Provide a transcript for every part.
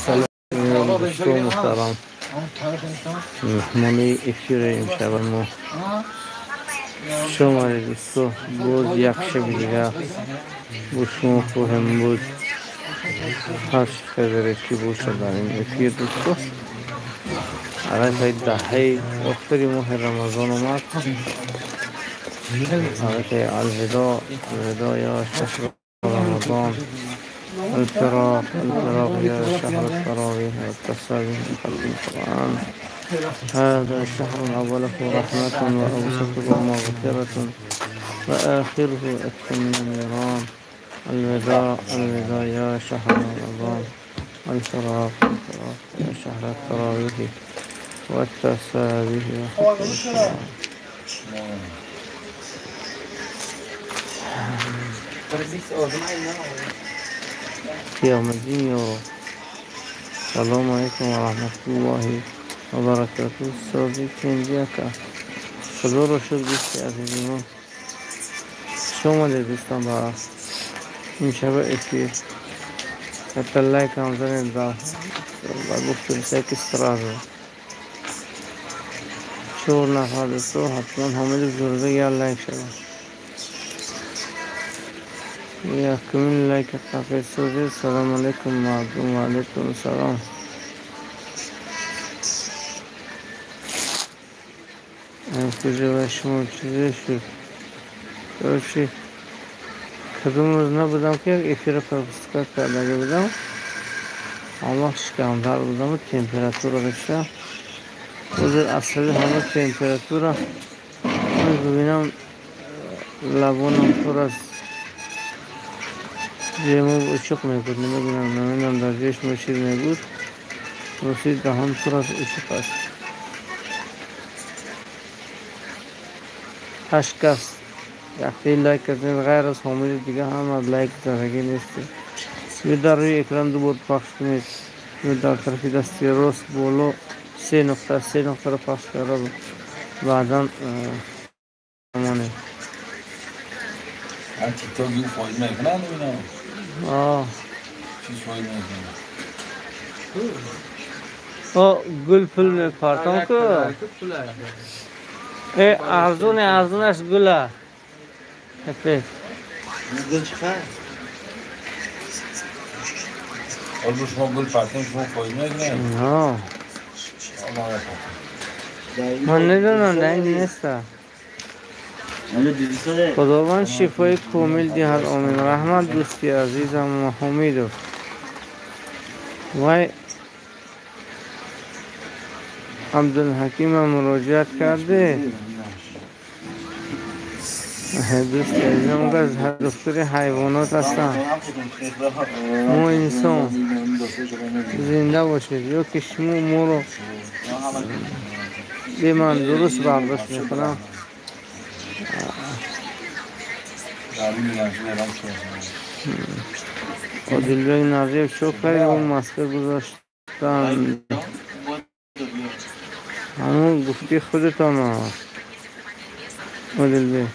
سلام دوستان محترم، مهمانی افیر امشب ما شما دوستو باز یک شب دیگه با شما خواهم بود. هر خبری که باشه در این افیر دوستو الان دهه آخر ماه رمضان آمد. الوداع الوداع یا شهر رمضان، الفراق الفراق يا شهر التراويح والتسابيح وختم القرآن. هذا شهر أوله رحمة وأوسطه مغفرة وآخره عتق من النيران. الوداع الوداع يا شهر رمضان، الفراق الفراق يا شهر التراويح والتسابيح وختم القرآن. قیامدین یورو. سلام علیکم و رحمت الله و برکاته. سازی کنجی که خدا رو شکر دوست عزیز ما شما دوستان با این شب افیر حتی لایک هم زنید و گفتیم سیک استرازو 4 نفر دوستو حتما همه زرده یا لایک شد. یکمین لایک قفه سوزی. سلام علیکم مردم. و علیکم سلام. کجا و شما چیزی شد؟ короче کدوم روز نبودم که افیر пропускать کرده بودم. اما شکمدار بودم و температура داشتم. روز اصلی همه температура ببینم لبانم پر از جیمو اشق میگود. نمیدونم در جیش ما چیز میگود. رسید دهان پر از اشق است. 8 کس یکی لایک کردن غیر از حامد دیگه هم از لایک زدگی نیستی. یه در روی اکران 2 بار پخش کنید. یه در طرف دستی راست بالا 3 نقطه 3 نقطه رو پخش کرده بعدا مانه. تیک تاک یو فایده میکنه نمیدونم. چیز فایده میکنه. گل پول میپرتم که ارزون ارزونش گله. هپه گل چقدر؟ حالا شما گل پرتم شما فایده میکنه؟ نه من نمیدونم، نه این نیست. خداوند شفای کامل دهد آمین. رحمت دوستی عزیزم حمیدو. وای عبدالحکیم مراجعت کرده. دوست عزیزم از دکتر حیوانات هستم. ما انسان زنده باشید یا که شما ما رو به من درست برداشت میکنم. عادل نظیف شکر کردی اون مسکه گذاشتن همون گفتی خودتان عادل بی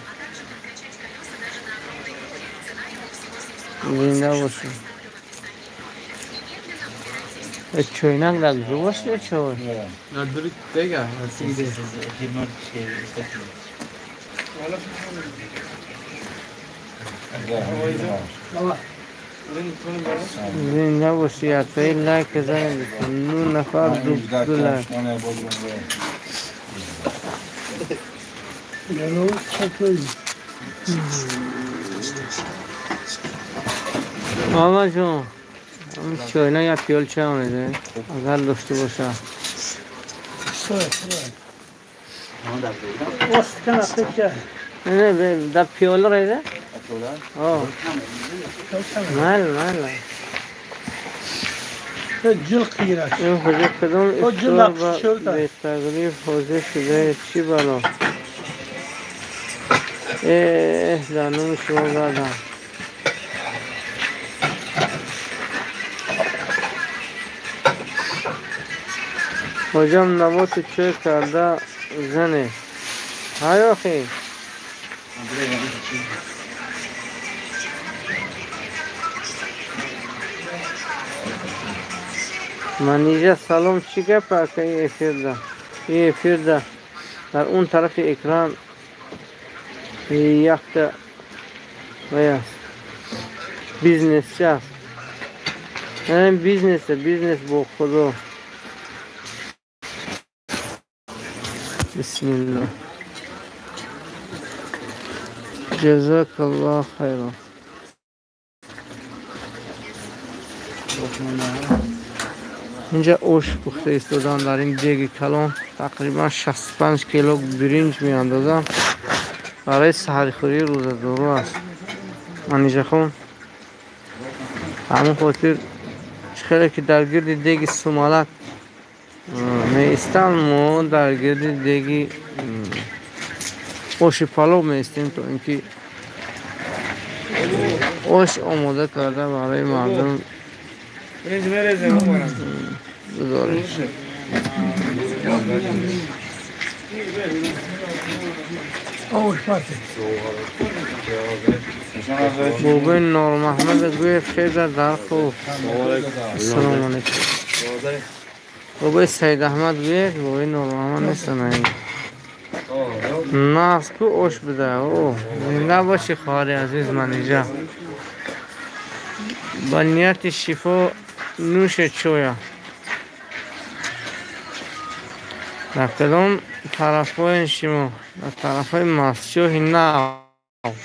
زنده باشی. چوینک در باشه چوی زنده باشی. حتی لایک زنید 9 نفر 2 لایک. ماما جون چوینا یا پیول چه آمده اگر داشته باشه نه در پیول رایده؟ آه مال مال جل خیرش این خوزه کدوم افطار به تغلیف حوزه شده چی بلا اه دانم شما زدم. حجام نبات چه کرده زنه های آخی Манижа салом, чӣ гап ака эфирда? Эфирда дар он тарафи экран якта вай аст, бизнесчи аст. Бизнесе, бизнес бо Худо. Бисмиллоҳ. Ҷазакаллоҳ хайран. Инҷа ош пухта истодан дар ин деги калон, тақрибан 65 кило биринҷ меандозам барои саҳарихӯрии рӯзадору аст. Манижахон, ҳамон хотир хеле ки дар гирди деги сумалак меистанд, мо дар гирди деги оши палов меистем, то ин ки ош омода карда барои мардум бизорем. Бобои Нормаҳмад гӯяд хеза дар хоб. Ассалому алайкум. Бобои Саидаҳмад гӯяд, бобои Нормаҳмад нестан. Нағз ку ош буда. Зинда бошӣ хоҳари азиз Манижа. Ба нияти шифо нӯше чоя. Дар кадом тарафҳои шумо? Дар тарафҳои Мастчоҳи Нав.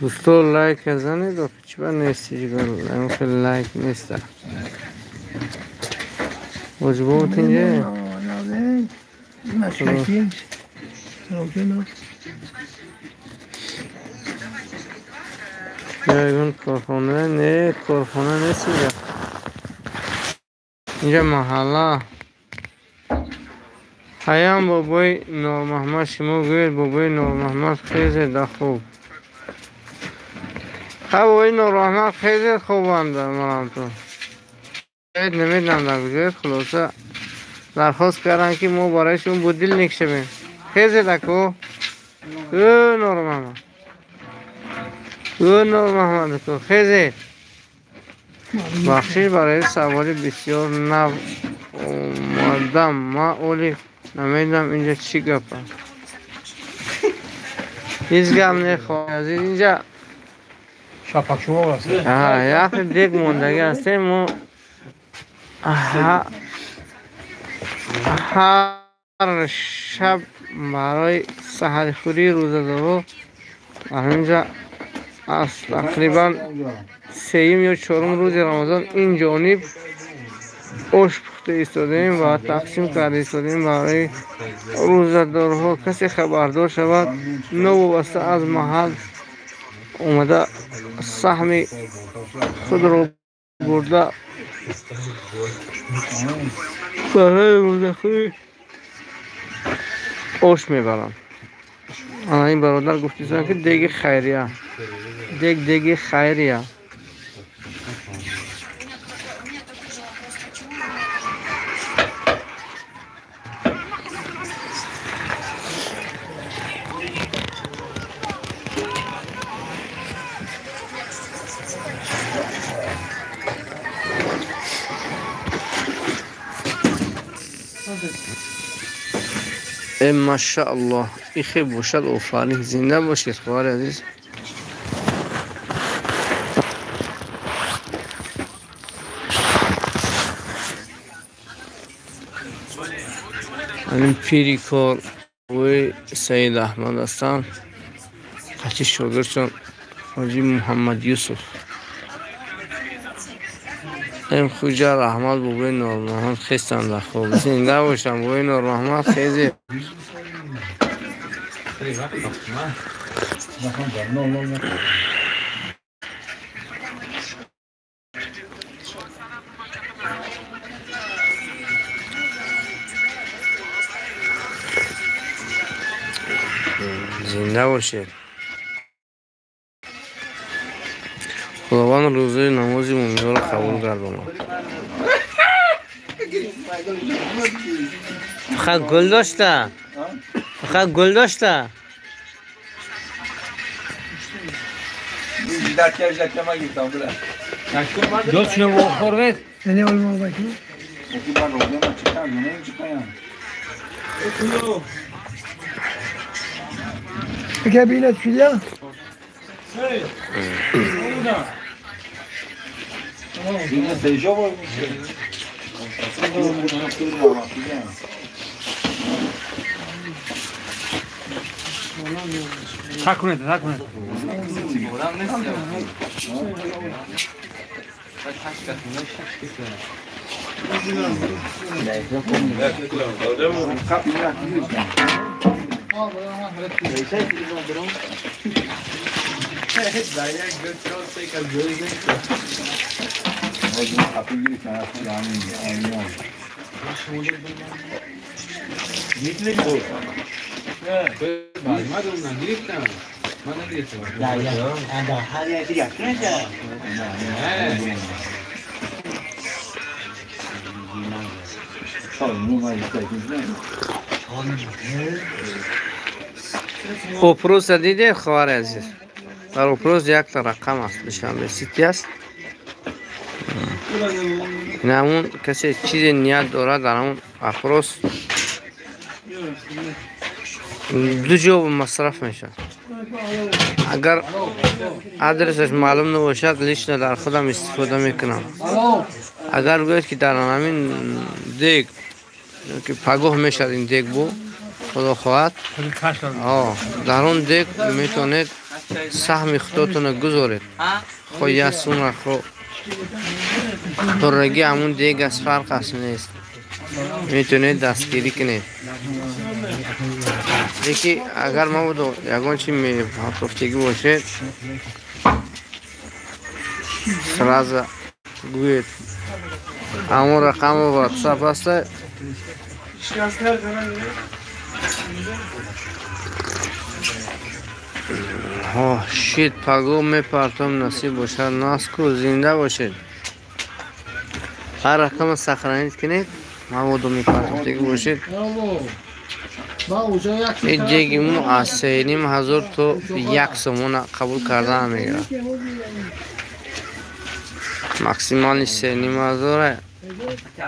Дӯсто лайк занед, чиба нести ҷигар, лайк неста. Оҷбот инҷа? Ягон корхона не, корхона нест инҷа. Инҷа маҳалла. Ҳаям бобои Нормаҳмад, шумо гӯед бобои Нормаҳмад хезе да хуб. Ха бобои Нормаҳмад хезе хубанда манам ту. Намедонам дар куҷоед, хулоса дархост карданд ки мо барои шумо будильник шавем. Хезе даку. Ӯ Нормаҳмад. Ӯ Нормаҳмад ку хезе. Бахшиш барои саволи бисёр нав омадам. Ман оли намедонам инҷа чӣ гап аст. Ҳеҷ гап нехоҳ азиз, инҷа як дег мондагӣ ҳастем мо. Ҳар шаб барои саҳарихӯрии рӯзадоро дар ҳаминҷа аз тақрибан сеюм ё чорум рӯзи Рамазон ин ҷониб ош пухта истодаем ва тақсим карда истодаем барои рӯзадорҳо. Касе хабардор шавад, новобаста аз маҳал омада саҳми худро бурда барои рӯзахӯрӣ ош мебаранд. Ана ин бародар гуфтисан ки деги хайрия, дег деги хайрия. Машааллоҳ, ихе бошад, офарин, зинда бошед хоҳари азиз. Ин пири кор ӯи Саид Аҳмад ҳастанд, қати шогирдшон Ҳоҷи Муҳаммад Юсуф. Ем хуҷа раҳмат бобои Нурмуҳаммад хестанд дар хоб. Зинда бошам бобои Нурмуҳаммад хезе. Зинда бошед. Худованд рӯзаи намози мӯминонро қабул гардонад. Фақат гул дошта. Фақат гул дошта. Опроса дидед, хоҳари азиз? Дар опрос якта рақам аст, Душанбе Сити аст. Ин ҳамун касе чизе ният дорад дар ҳамун опрос ду ҷо масраф мешавад. Агар адресаш маълум набошад, лично дар худам истифода мекунам. Агар гӯяд ки дар ҳамин дег ки пагоҳ мешавад ин дег бу, худо хоҳад, дар он дег метавонед саҳми худотонро гузоред. Хо як сумра, хо пуррагӣ ҳамун дег аст, фарқ аст нест. Метавонед дастгирӣ кунед. Лекин агар мабодо ягон чи меҳатофтагӣ бошед, сразу гӯед. Ҳамон рақаму ватсап аст. Шит паго мепартом, насиб бошад, наску зинда бошед. Ҳар рақама сохранить кунед, мабодо мепартофтагӣ бошед. Ин деги мо аз 3,5 ҳазор то 1 сомона қабул карда мегирад. Максимални 3,5 ҳазора,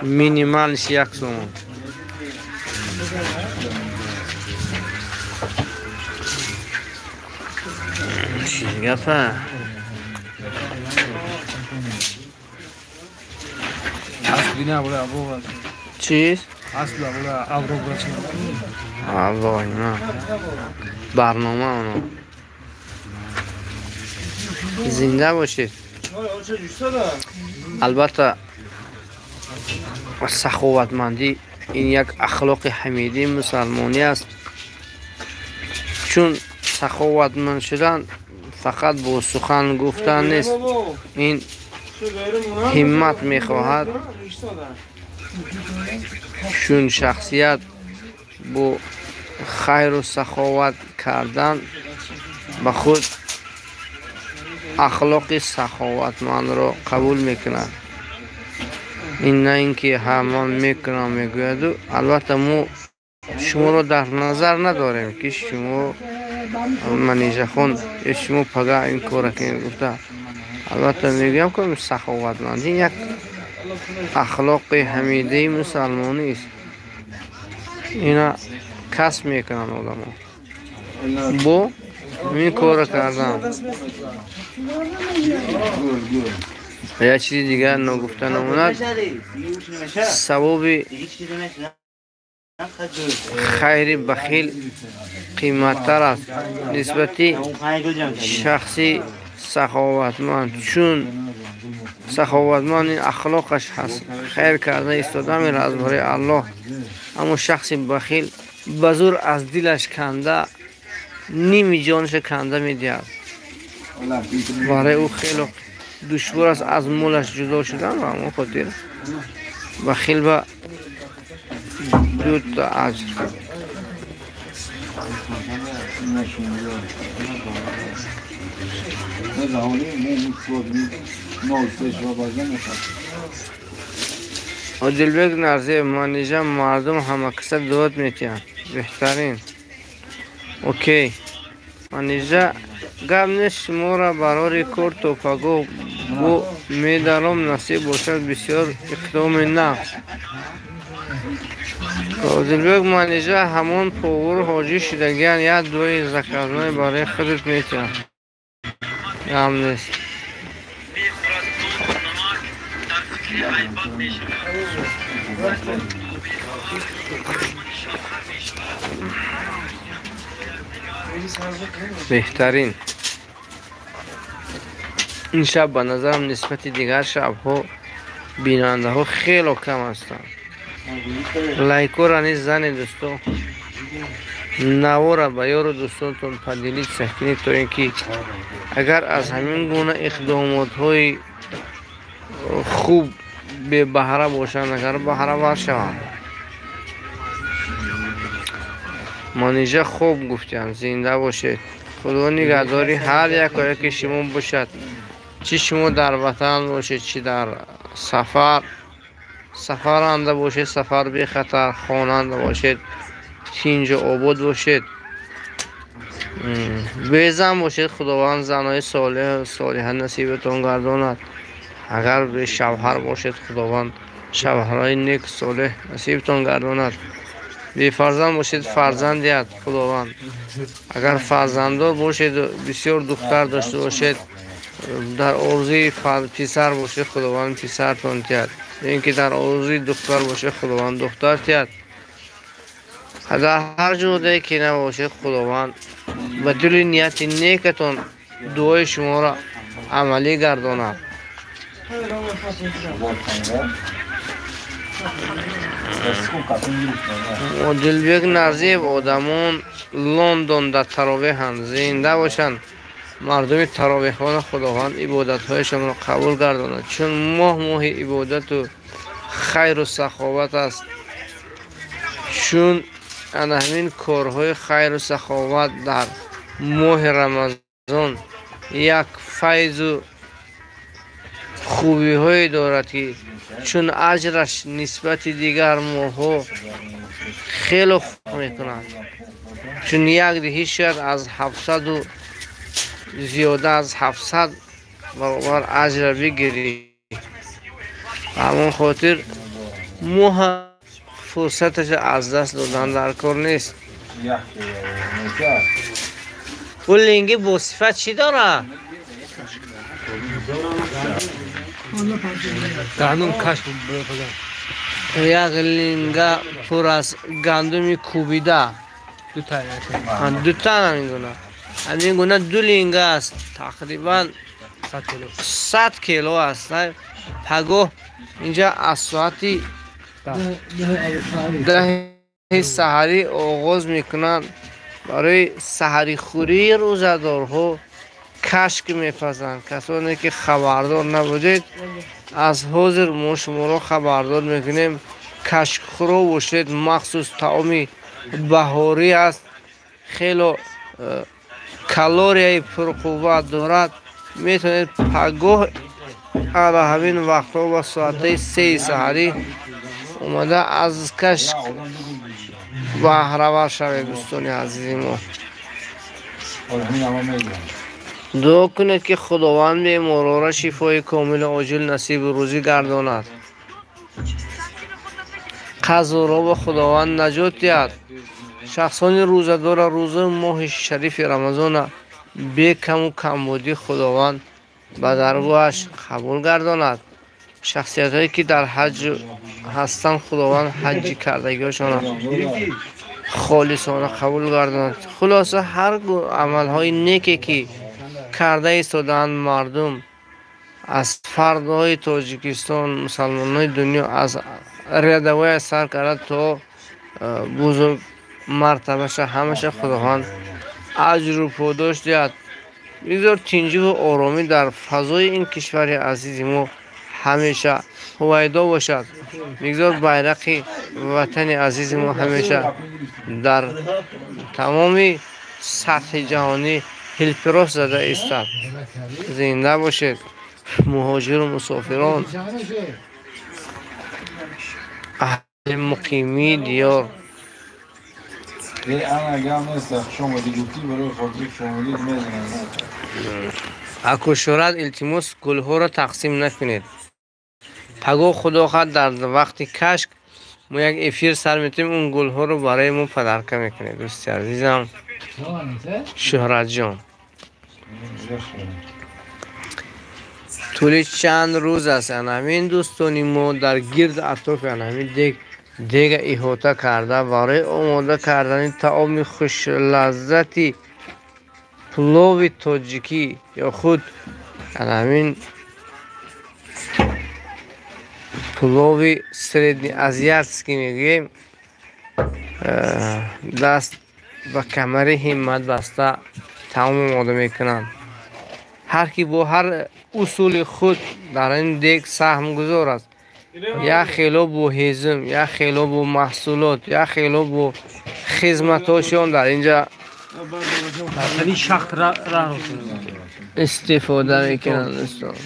минималниш 1 сомон. Гапа. Чиз? Аллоҳ, на. Барнома оно. Зинда бошед. Албатта саховатмандӣ ин як ахлоқи ҳамидии мусалмонӣ аст. Чун саховатманд шудан фақат бо сухан гуфтан нест, ин ҳиммат мехоҳад. Чун шахсият бо хайру саховат кардан ба худ ахлоқи саховатмандро қабул мекунад. Ин на ин ки ҳа ман мекунам мегӯяду. Албатта мо шуморо дар назар надорем ки шумо Манижахон ё шумо пага ин кора кунед гуфта. Албатта мегӯям ки саховатмандӣ як ахлоқи ҳамидаи мусалмонист. Ина касб мекунанд одамо бо ин кора кардан. Як чизи дигар ногуфта намонад, савоби хайри бахил қиматтар аст нисбати шахси саховатманд, чун Саховатманд ин ахлоқаш ҳаст, хайр карда истода меравад барои Аллоҳ. Аммо шахси бахил ба зур аз дилаш канда ними ҷонаша канда медиҳад. Барои ӯ хеле душвор аст аз молаш ҷудо шудан ва ҳамон хотир бахил ба дута аҷр. Одилбек Нарзиев, манижа мардум ҳамакаса дод метиҳанд. Беҳтарин. Окей. Манижа гап нест, шуморо барори кор то пагоҳ бо медаром, насиб бошад, бисёр иқдоми нағз. Одилбек Манижа ҳамон повур ҳоҷӣ шудагиян, як дуои заказной барои худат метиҳанд. Гап нест. Беҳтарин. Ин шаб ба назарам нисбати дигар шабҳо бинандаҳо хело кам ҳастанд. Лайкора низ занед дӯсто, навора ба ёру дӯстонтон поделиться кунед, то ин ки агар аз ҳамин гуна иқдомотҳои хуб бебаҳра бошанд, агар баҳравар шаванд. Манижа хоб гуфтиям, зинда бошед. Худо нигаҳдори ҳар яке шумо бошад, чӣ шумо дар ватан бошед, чӣ дар сафар. Сафаранда бошед, сафар бехатар, хонанда бошед, тинҷу обод бошед. Безан бошед, Худованд занҳои солеҳ солиҳа насибатон гардонад. Агар бешавҳар бошед, Худованд шавҳарҳои нек солеҳ насибатон гардонад. Бефарзанд бошед, фарзанд диҳад Худованд. Агар фарзанддор бошед, бисёр духтар дошта бошед, дар орзуи писар бошед, Худованд писартон диҳад. Ин ки дар орзуи духтар бошед, Худованд духтар диҳад. Дар ҳар ҷудае ки набошед, Худованд ба дили нияти некатон дуои шуморо амалӣ гардонад. Одилбек Нарзиев, одамон Лондон дар таровеҳанд, зинда бошанд. Мардуми таровеҳона Худованд ибодатҳояшонро қабул гардонад, чун моҳ моҳи ибодату хайру саховат аст. Чун ана ҳамин корҳои хайру саховат дар моҳи Рамазон як файзу хубиҳое дорад, ки чун аҷраш нисбати дигар моҳҳо хеле хуб мекунад. Чун як диҳӣ шояд аз 700 зиёда аз 700 баробар аҷра бигирӣ. Ҳамон хотир моҳ фурсаташ аз даст додан дар кор нест. Ӯ линги бо сифат чӣ дорад? Гандум каш. Як линга пур аз гандуми кӯбида. Дута намегуна. Ҳамин гуна ду линга аст, тақрибан 100 кило аст. Пагоҳ инҷа аз соати 10 саҳарӣ оғоз мекунанд. Барои саҳарихӯрии рӯзадорҳо кашк мепазанд. Касоне ки хабардор набудед, аз ҳозир мо шуморо хабардор мекунем. Кашкхӯро бошед, махсус таоми баҳорӣ аст, хело калорияи пурқувват дорад. Метавонед пагоҳ ала ҳамин вақтҳо ва соатаи 3 саҳарӣ омада аз кашк баҳравар шавед. Дӯстони азизи мо, дуо кунед, ки Худованд беморора шифои комилу оҷил насибу рӯзӣ гардонад. Қазоро ба Худованд наҷот диҳад. Шахсони рӯзадора рӯзаи моҳи шарифи Рамазона бекаму камбудӣ Худованд ба даргоҳаш қабул гардонад. Шахсиятҳое ки дар ҳаҷ ҳастанд, Худованд ҳаҷи кардагиҳошонро холисона қабул гардонад. Хулоса, ҳар амалҳои неке ки карда истодаанд мардум, Аз фардҳои Тоҷикистон, мусалмонҳои дунё, аз рядовая сар карда то бузург мартабаша ҳамаша Худованд аҷру подош диҳад. Бигзор тинҷиву оромӣ дар фазои ин кишвари азизи мо ҳамеша ҳувайдо бошад. Бигзор байрақи ватани азизи мо ҳамеша дар тамоми сатҳи ҷаҳонӣ ҳилпирос зада истад. Зинда бошед муҳоҷиру мусофирон, аҳли муқимии диёр. Аку Шӯҳрат, илтимос, гулҳоро тақсим накунед. Пагоҳ Худо хоҳад дар вақти кашк мо як эфир сар метавем, он гулҳоро барои мо падарка мекунед. Дӯсти азизам Шӯҳратҷон, тӯли чанд рӯз аст ҳамин дӯстони мо дар гирд атрофи ҳамин дега иҳота карда барои омода кардани таоми хушлаззати пулови тоҷикӣ ё худ ҳамин пулови среднеазиатский мегӯем, даст ба камари ҳиммат баста таом омода мекунанд. Ҳар ки бо ҳар усули худ дар ин дег саҳмгузор аст. Як хело бо ҳезум, як хело бо маҳсулот, як хело бо хизматҳошон дар инҷа истифода мекунанд. Дӯстон,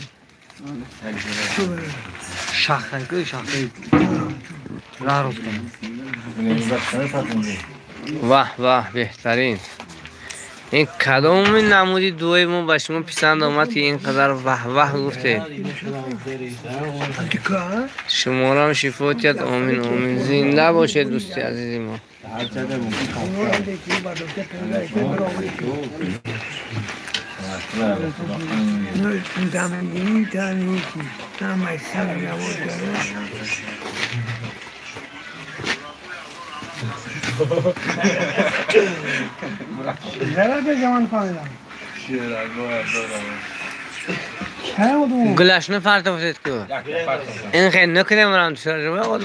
ваҳ ваҳ, беҳтарин. Ин кадоми намуди дуои мо ба шумо писанд омад, ки ин қадар ваҳ-ваҳ гуфтед? Шуморам шифо диҳад. Омин, омин. Зинда бошед дӯсти азизи мо. Гулашни партофтед ку. Ин хел накунем рам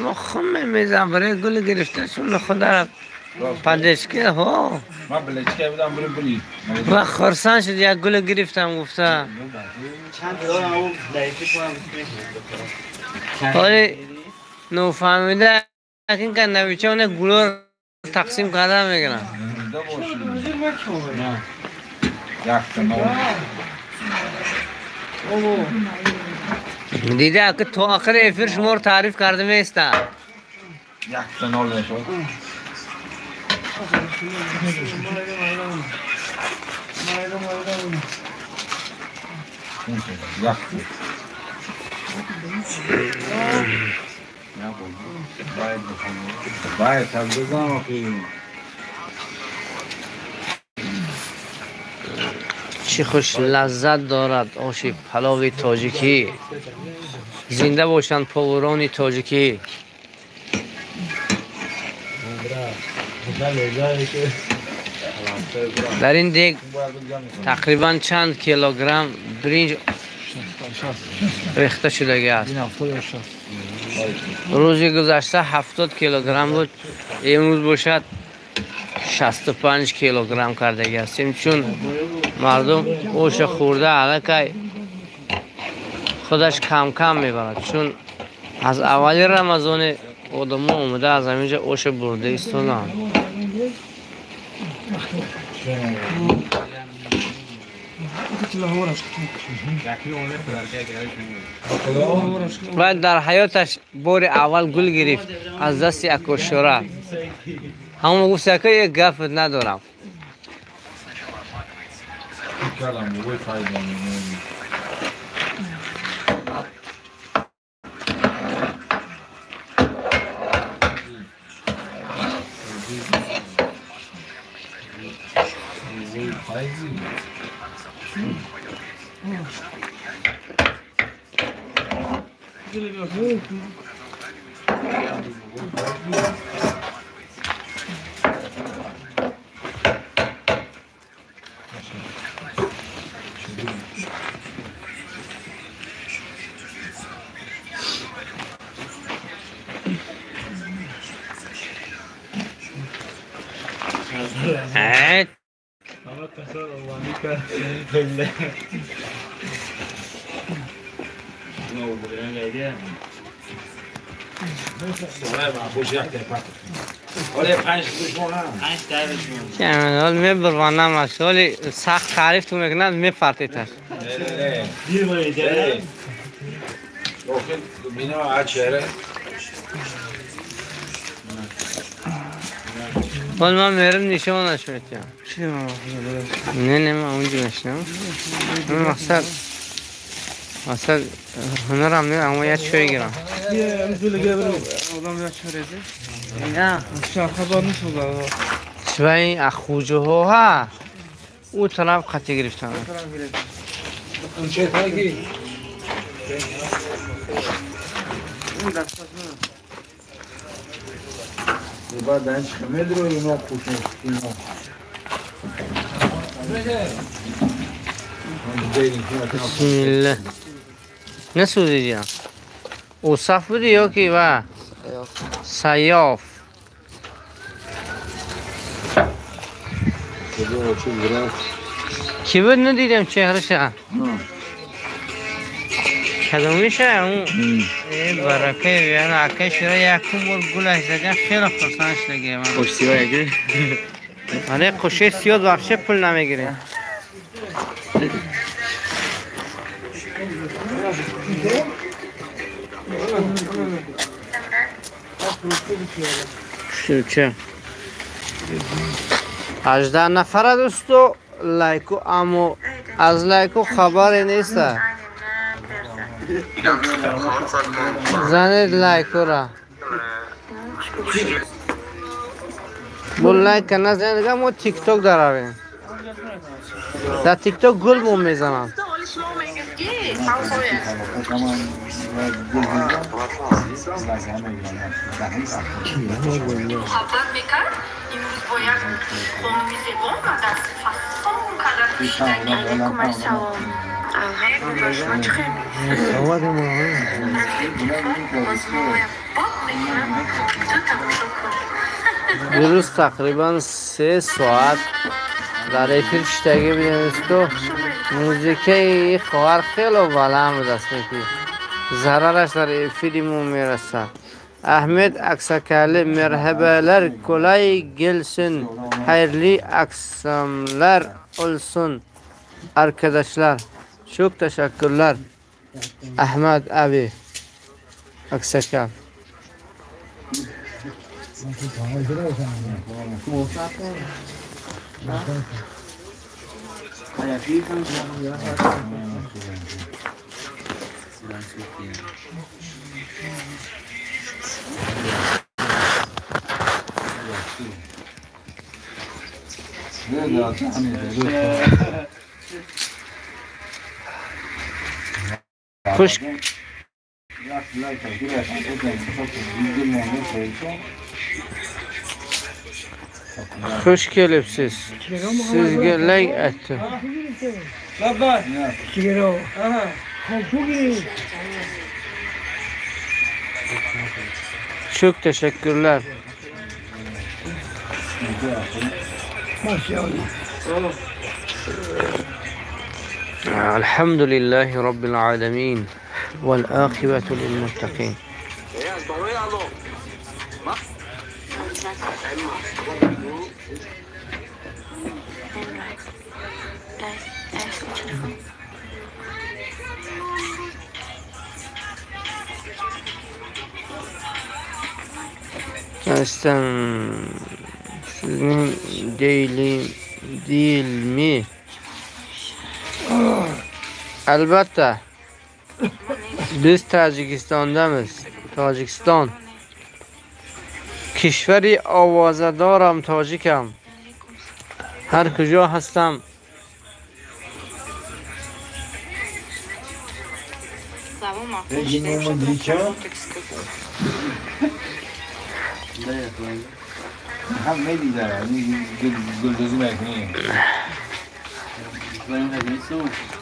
мо хум мезам барои гул гирифта шун худара падешки ҳо. Ва хурсанд шуд, як гул гирифтам гуфта. Ҳоли нофаҳмида ин ка навичоне гулор тақсим карда мекунам. Дида ки то охири эфир шуморо таъриф карда меистад. Чӣ хуш лаззат дорад оши палови тоҷикӣ. Зинда бошанд поварони тоҷикӣ. Дар ин дег тақрибан чанд килограмм биринҷ рехта шудагӣ аст. Рӯзи гузашта 70 килограмм буд, имрӯз бошад 65 килограмм кардагӣ ҳастем, чун мардум оша хӯрда аллакай худаш кам-кам мебарад, чун аз аввали Рамазони одамо омада аз ҳаминҷа оша бурда истоданд. Ва дар ҳаёташ бори аввал гул гирифт аз дасти Аку Шӯҳрат. Ҳамон гуфт, ака як гап надорам. حال میبرم از ولی سخت تعریف تو میکنن میپرتیتش. حال من میرم نشانش میتیم. نه نه من اونجا میشنم. من مقصد هنرم نه اما یه چوی گیرم. نه چوی اخوجه ها او طرف خطی گرفتن. بسم الله. نسوزیدیم. اوصاف بودی یا کی و سیاف. کی بود ندیدم چهره‌ش. کدومیشه اون برکه یعنی عکش را یکم بار گلش زدن خیلی خرسند شده من. خوش سیاه یکی. آره خوشی سیاه вообще پول نمیگیره. چه 18 نفر دوستو لایکو امو از لایکو خبری نیست. زنید لایکو را بول لایک نزنید ما تیک توک داریم. در تیک توک گل مو میزنم. دیروز تقریبا 3 ساعت در افیر شتگی بودیم. تو موزیکه خواهر خیلی بلند بود است که ضررش در افیرمون میرسه. Ahmet Aksakallı merhabalar, kolay gelsin, hayırlı akşamlar olsun arkadaşlar. Çok teşekkürler Ahmet abi Aksakal. خوش خوش kelibsiz. Sizga like atdim. Çok teşekkürler. Elhamdülillahi Rabbil alemin vel akibetu lil muttaqin. Sizin değil mi? Albatta. Biz Tacikistandamiz. Tacikistan. Kişveri ovozadorам тоҷикам. Ҳар куҷо ҳастам.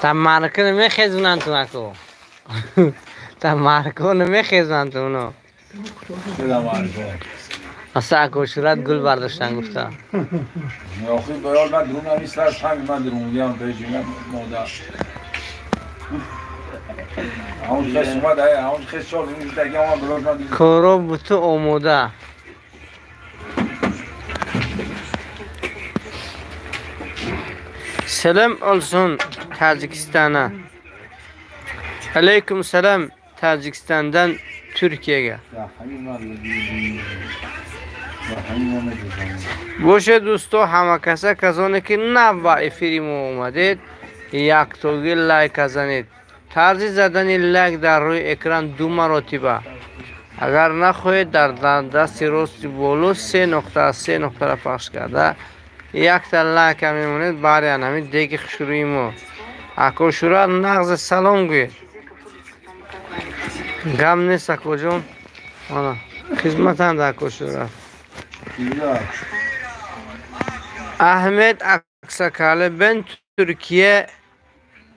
تا марка намехезонанд ту нако. Та марко намехезонанд ту уно. Аса акошурат гул бардоштан гуфта. Охи бояд ман درون نیست از همین من درون میام به مادر. همون خس اومد همون خس شد اون دیگه من بلوز من کارا بوت آماده. Selam olsun Tacikistan'a. Aleyküm selam Tacikistan'dan Türkiye'ye. Боше дӯсто, ҳама каса касоне ки нав ба эфири мо омадед, яктоги лайка занед. Тарзи задани лайк дар рӯи экран ду маротиба. Агар нахоҳед, дар дасти рости боло се нуқта аз се нуқтаро пахш карда якта лайка мемонед. Бари ҳамин деги хушрӯи мо Акошура нағз салом гӯед. Гам нест акоҷон, ана хизматанд Акошура. Ahmet Aksakallı, ben Türkiye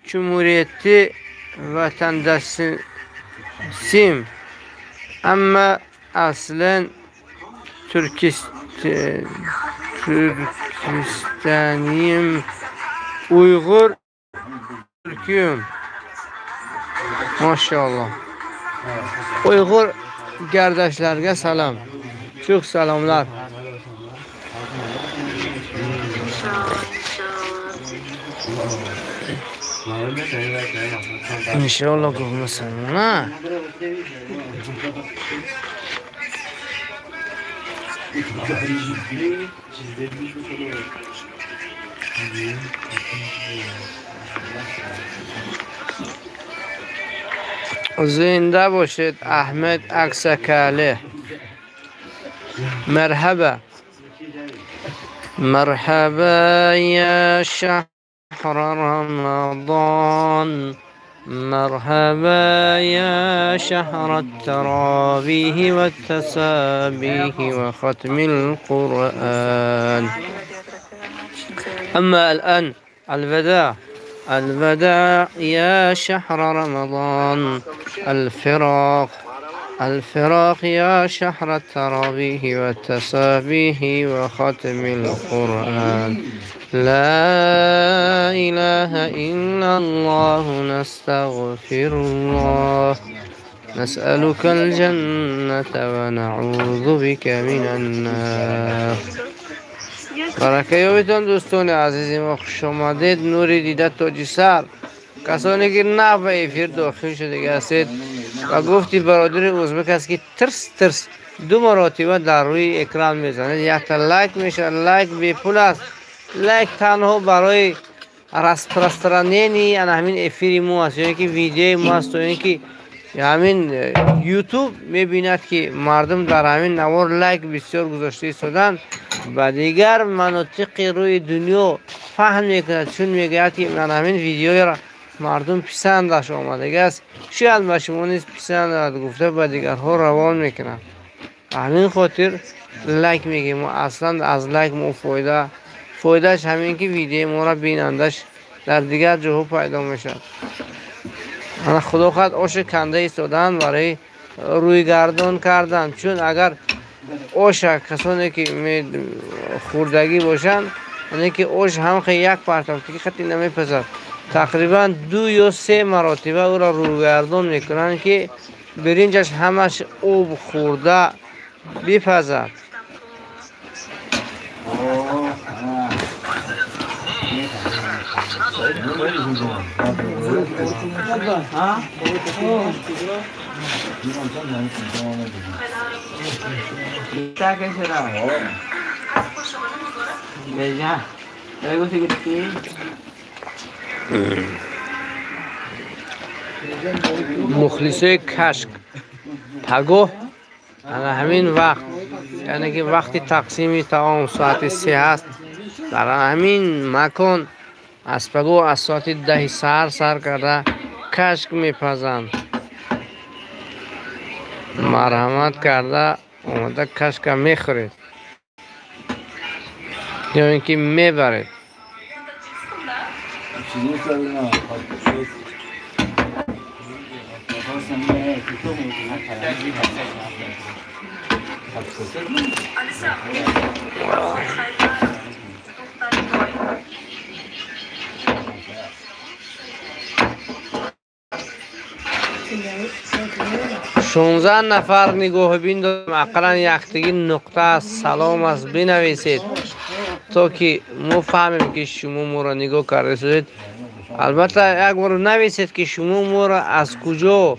Cumhuriyeti vatandaşıyım ama aslen Türkistanlıyım, Uygur Türk'üm. Maşallah. Uygur kardeşlerge salam. Çok salamlar. İnşallah gülmesin ha. Zinde boşed Ahmet Aksakali. Merhaba. Merhaba ya şahra Ramazan. مرحبا يا شهر التراويح والتسابيح وختم القرآن. أما الآن الوداع، الوداع يا شهر رمضان، الفراق، الفراق يا شهر التراويح والتسابيح وختم القرآن. لا إله إلا الله نستغفر الله نسألك الجنة ونعوذ بك من النار. برکه یابتان دوستان عزیزی ما، خوش آمدید. نوری دیده تاجی سر، کسانی که نه به افیر داخل شده هستید و گفتی برادر ازبک است که ترس ترس دو مراتبه در روی اکران میزنید، یک تا لایک میشه. لایک بی پول است. لایک تنها برای распространение ҳамин эфири мо аст, ё ки видеои мо аст, ё ки ҳамин ютуб мебинад ки мардум дар ҳамин навор лайк бисёр гузошта истоданд, ба дигар манотиқи рӯи дунё паҳн мекунад, чун мегӯяд ки ман ҳамин видеоро мардум писандаш омадагиаст, шояд ба шумо низ писанд гуфта ба дигарҳо равон мекунад. Ба ҳамин хотир лайк мегӯем. Аслан аз лайк мо фоидааш ҳамин ки видеои моро бинандаш дар дигар ҷоҳо пайдо мешавад. Ана худо хоҳад оши канда истодан барои рӯйгардон кардан, чун агар оша касоне ки хӯрдагӣ бошанд, яъне ки ош ҳам як партофтагӣ хати намепазад, тақрибан ду ё се маротиба ӯро рӯйгардон мекунанд ки биринҷаш ҳамаш об хӯрда бипазад. Мухлисои кашк пагоҳ ана ҳамин вақт, яъне ки вақти тақсими таом соати 3 аст, дар ҳамин макон аз пагоҳ аз соати 10 саҳар сар карда кашк мепазанд. Марҳамат карда омада кашка мехӯред ё ин ки мебаред. شونزده نفر نگاه بین دارم، اقلا یکتگی نقطه سلام است بنویسید تا که ما فهمیم که شما ما را نگاه کرده شدید. البته یک بار نویسید که شما ما را از کجا،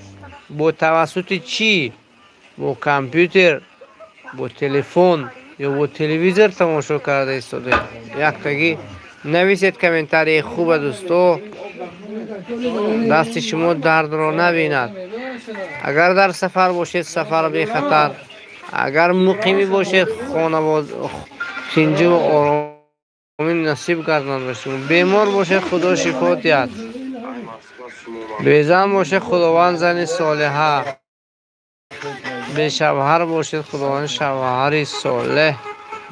با توسط چی، با کامپیوتر، با تلفن یا با تلویزیون تماشا کرده ایستادید. یکتگی نویسید کامنتاری خوب دوستا، دست شما درد را نبیند. اگر در سفر باشید سفر بی خطر، اگر مقیمی باشید خانواده تنجی و آرامی نصیب گرداند به شما. بیمار باشید خدا شفا دهد، بیزن باشید خداوند زن صالحه، بی شوهر باشید خداوند شوهری صالح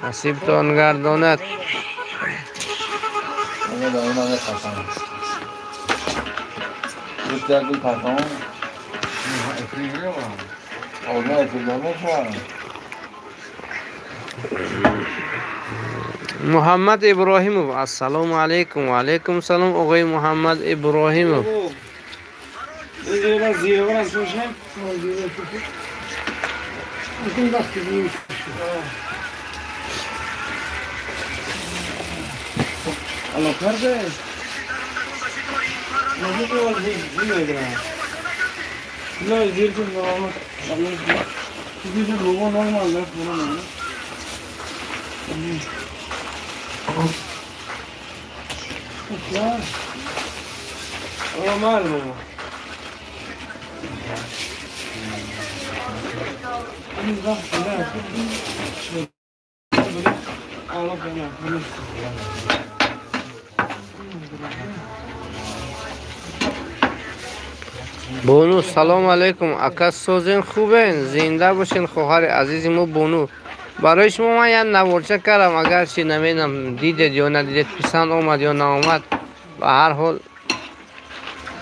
نصیبتان گرداند. محمد ابراهیمов السلام علیکم. و علیکم سلام آقای محمد ابراهیمов. بونو سلام علیکم. اکا سوزین خوبین، زنده باشین خواهر عزیز ما بونو. برای شما من یه نوارچه کردم، اگر چی نمیدونم دیدید یا ندیدید، پسند آمد یا نامد، به هر حال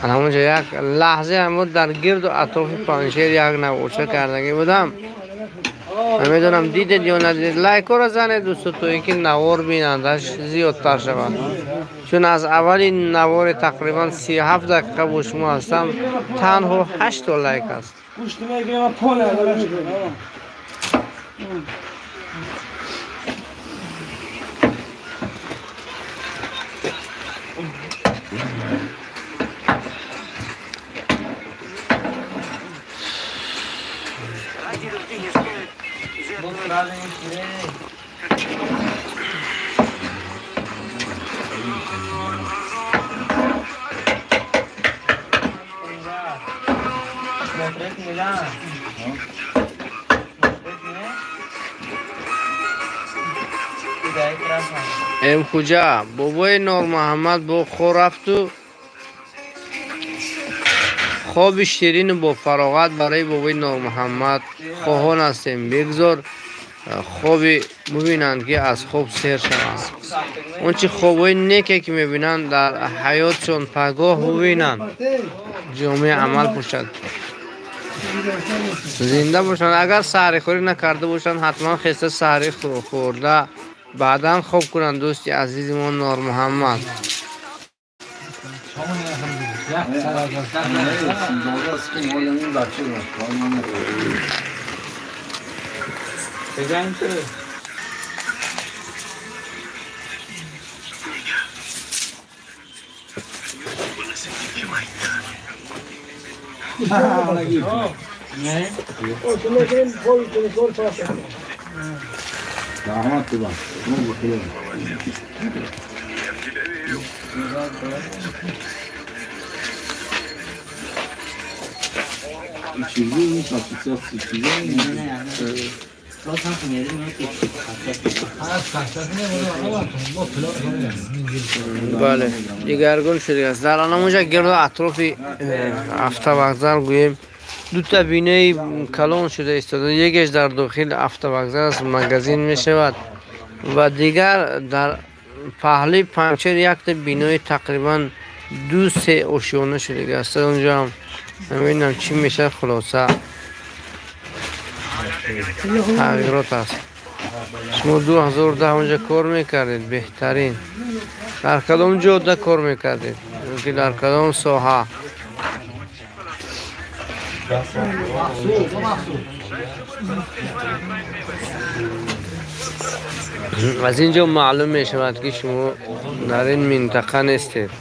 همونجا یک لحظه هم در گرد و اطراف پنجشیر یک نوارچه کردگی بودم، نمیدونم دیدید یا ندیدید. لایک را زنید دوستو تو اینکه نوار بینندش زیادتر شود، چون از اولین نوار تقریبا 37 دقیقه با شما هستم، تنها 8 تا لایک است. ام کجا بابای نور محمد با خور رفت و خواب شیرین و با فراغت برای بابای نور محمد خواهان هستیم. بگذار خوابی ببینند که از خواب سیر شوند، اون چه خوابای نیکه که میبینند در حیاتشون پگاه ببینند، جامعه عمل پوشد، زنده باشند. اگر سحری خوری نکرده باشند حتما خسته سحری خورده بعدا خواب کنند. دوستی عزیز ما نور محمد بله دیگرگون شده است. در آنجا گرد اطراف افتوگذر گوییم دو تا بینه کلان شده ایستاده، یکیش در داخل افتوگذر است، مگزین می شود، و دیگر در پهلوی پنچر یک تا بینای تقریبا 2-3 آشیانه شده است. اونجا هم نمیدونم چی میشه. خلاصه Тағйирот аст. Шумо 2010 онҷа кор мекардед, беҳтарин. Дар кадом ҷода кор мекардед? Ки дар кадом соҳа? Аз ин ҷо маълум мешавад, ки шумо дар ин минтақа нестед.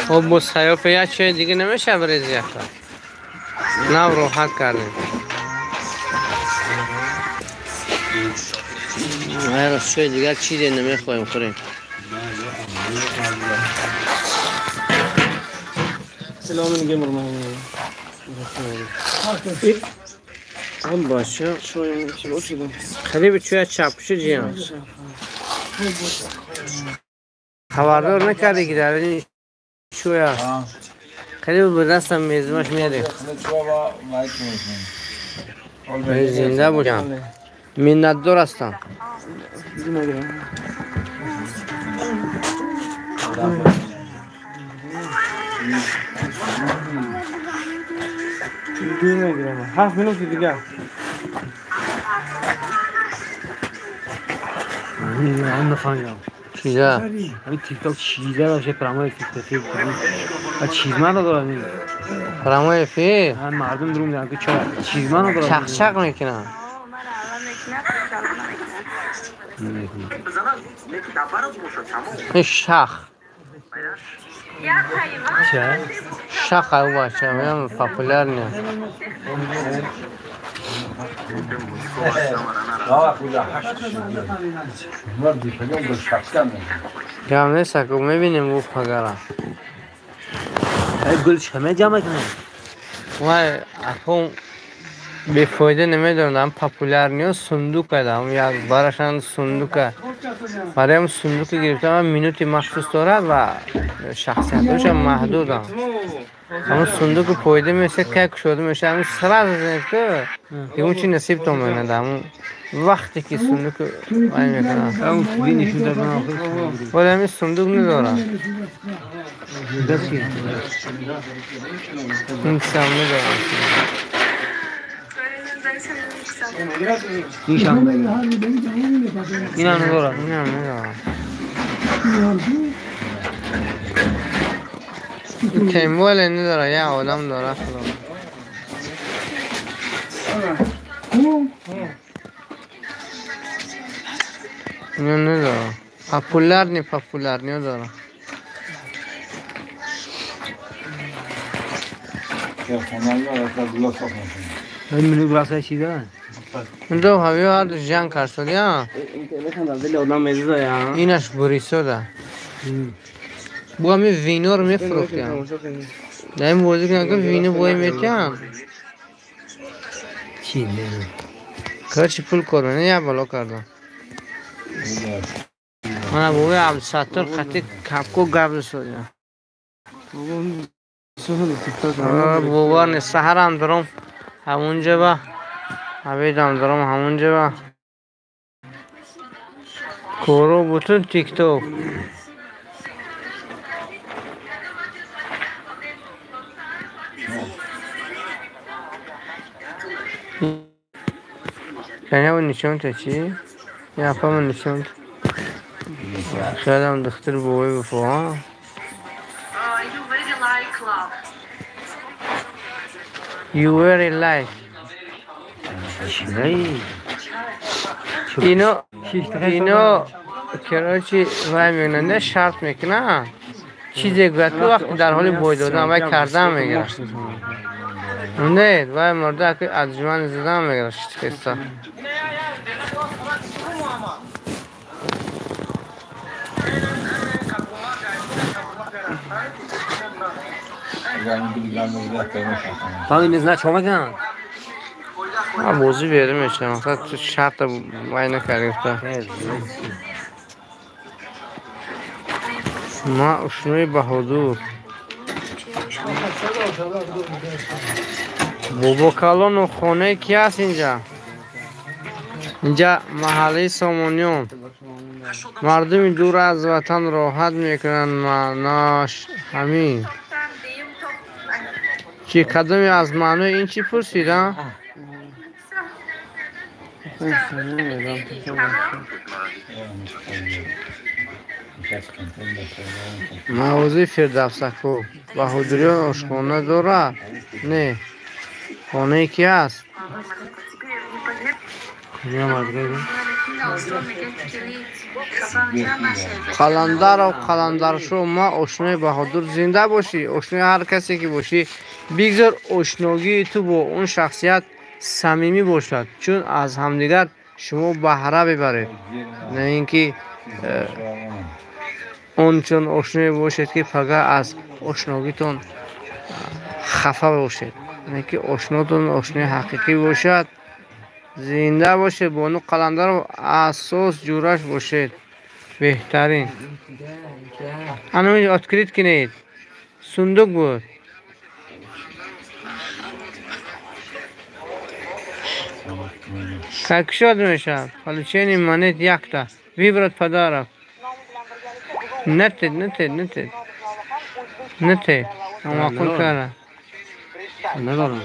خب با سیاف یک چای دیگه نمیشه بریز یک تا نه راحت کردیم. غیر از چای دیگر چیزی نمیخوایم خوریم. هم باشه خیلی به چوی چپشه جیان خبردار نکردی که در این چوی هست. خیلی به دستم میزمش میاده. زنده بودم، منتدار هستم. هفت minute دیگه. نفهمیدم چیزا همین تیک تاک چیزا باشه پرامای تیک تاک چیز من ندارم. پرامای فی هم مردم درون میگن که چیز من ندارم، چق چق میکنن. شخ شخ او باشه میگم популярный. گم نیست که میبینیم او پگره گل همه جمع کنم وای اکون بفایده نمیدونم популярный صندوق دارم یک براشان صندوق برایم صندوق گرفتم минути مخصوص داره و شخصیتش هم محدودم. همون صندوق فایده میشه که شده میشه همون سرعت که اون چی نصیب تو میاد همون وقتی که صندوق وای میکنم همون توی نشون دادن ولی همین صندوق نداره این سم نداره. این هم نداره، این هم نداره. تیموال نداره، یه آدم داره. خدا اینو نداره. популярный популярный داره. دو هاوی هر دو جنگ کرد یا اینش بریسو ده بو همی وینو رو میفروختیم در این بازی که نگم وینو بوی میتیم چی نه کرچی پول کرده یه بالا کردم من بوی عبدالستار خطی کپکو گبز شد باور نیست. سحرم دارم همونجا با عبیدم دارم همونجا با کورو بوتون تیک توک یعنی اون نشون تا چی؟ یه پامون نشون خیلی دختر بوی بفوها. You very like. اینو اینو کراچی وای میگن نه شرط میکنه. Чизе гӯяд, ки вақте дар ҳоли бой додан вай кардан мегирад. Не, вай мурда ки аҷмани задан мегирад шитхеста. Пали не знаю, чё меган. А бозӣ берӣ мешавам. Мақсад ту шарта вай накардӣ гуфта. Ма ушнои Баҳодур. Бобокалону хонаи ки аст инҷа? Инҷа маҳаллаи Сомониён. Мардуми дур аз ватан роҳат мекунанд, маънош ҳамин. Чи кадоме аз маънои ин чӣ пурсида? Мавзӯи Фирдавсако. Баҳодуриён ошхона дорад? Не. Хонаи ки аст? Қаландаров, Қаландаршо, ма ошнои Баҳодур зинда бошӣ, ошнои ҳар касе ки бошӣ, бигзор ошногии ту бо он шахсият самимӣ бошад, чун аз ҳамдигар шумо баҳра бибаред, на ин ки он чун ошное бошед, ки пага аз ошногитон хафа бошед, на ки ошнотон ошнои ҳақиқӣ бошад. Зинда бошед, бону Қаландаров асос ҷураш бошед, беҳтарин. Ҳамин открит кинед, сундук буд. Как шод мешавад? Получение монет якта. Выбрать подарок. Нетед, нетед, нетед. Нетед. Амакул кара. Надорам.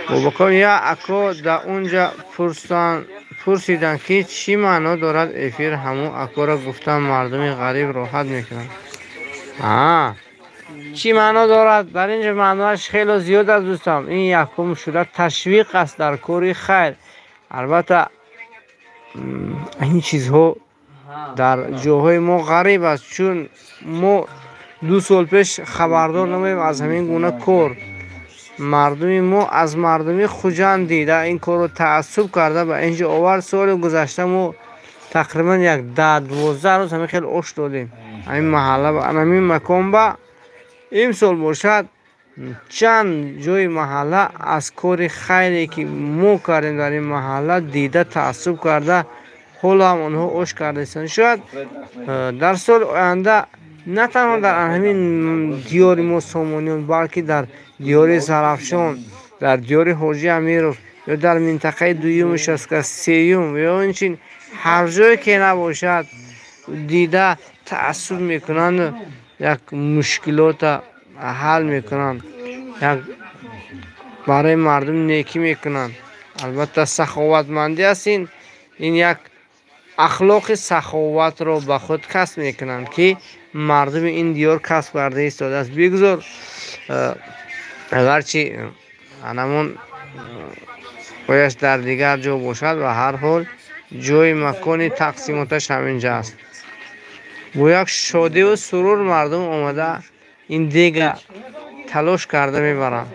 Бобокон я ако да унҷа пурсиданд, ки чӣ маъно дорад эфир, ҳамун акора гуфтан мардуми ғариб роҳат мекунанд. Чӣ маъно дорад? Дар инҷа маъноаш хело зиёд аст, дӯстам. Ин якум шуда ташвиқ аст дар кори хайр. Албатта ин чизҳо дар ҷоҳои мо ғариб аст, чун мо 2 сол пеш хабардор намоем аз ҳамин гуна кор. Мардуми мо аз мардуми Хуҷанд дида ин корро таассуб карда ба инҷо овард. Соли гузашта мо тақрибан як 10-12 рӯз ҳамин хел ош додем ҳамин маҳалла, ҳамин макон ба. Имсол бошад чанд ҷои маҳалла аз кори хайре ки мо кардем дар ин маҳалла дида таассуб карда, ҳоло ҳам онҳо ош кардаистанд. Шояд дар соли оянда на танҳо дар ҳамин диёри мо Сомониён, балки дар диёри Зарафшон, дар диёри Ҳоҷи Амиров ё дар минтақаи дуюм шаска сеюм ё инчин ҳар ҷое ки набошад дида таассуб мекунанд, як мушкилота ҳал мекунанд, як барои мардум некӣ мекунанд. Албатта саховатмандӣ аст ин як ахлоқи саховатро ба худ касб мекунанд, ки мардуми ин диёр касб карда истодааст. Бигзор агарчи анамон ояш дар дигар ҷо бошад, ва ҳар ҳол ҷои макони тақсимоташ ҳаминҷа аст. Бо як шодиву сурур мардум омада ин дега талош карда мебаранд.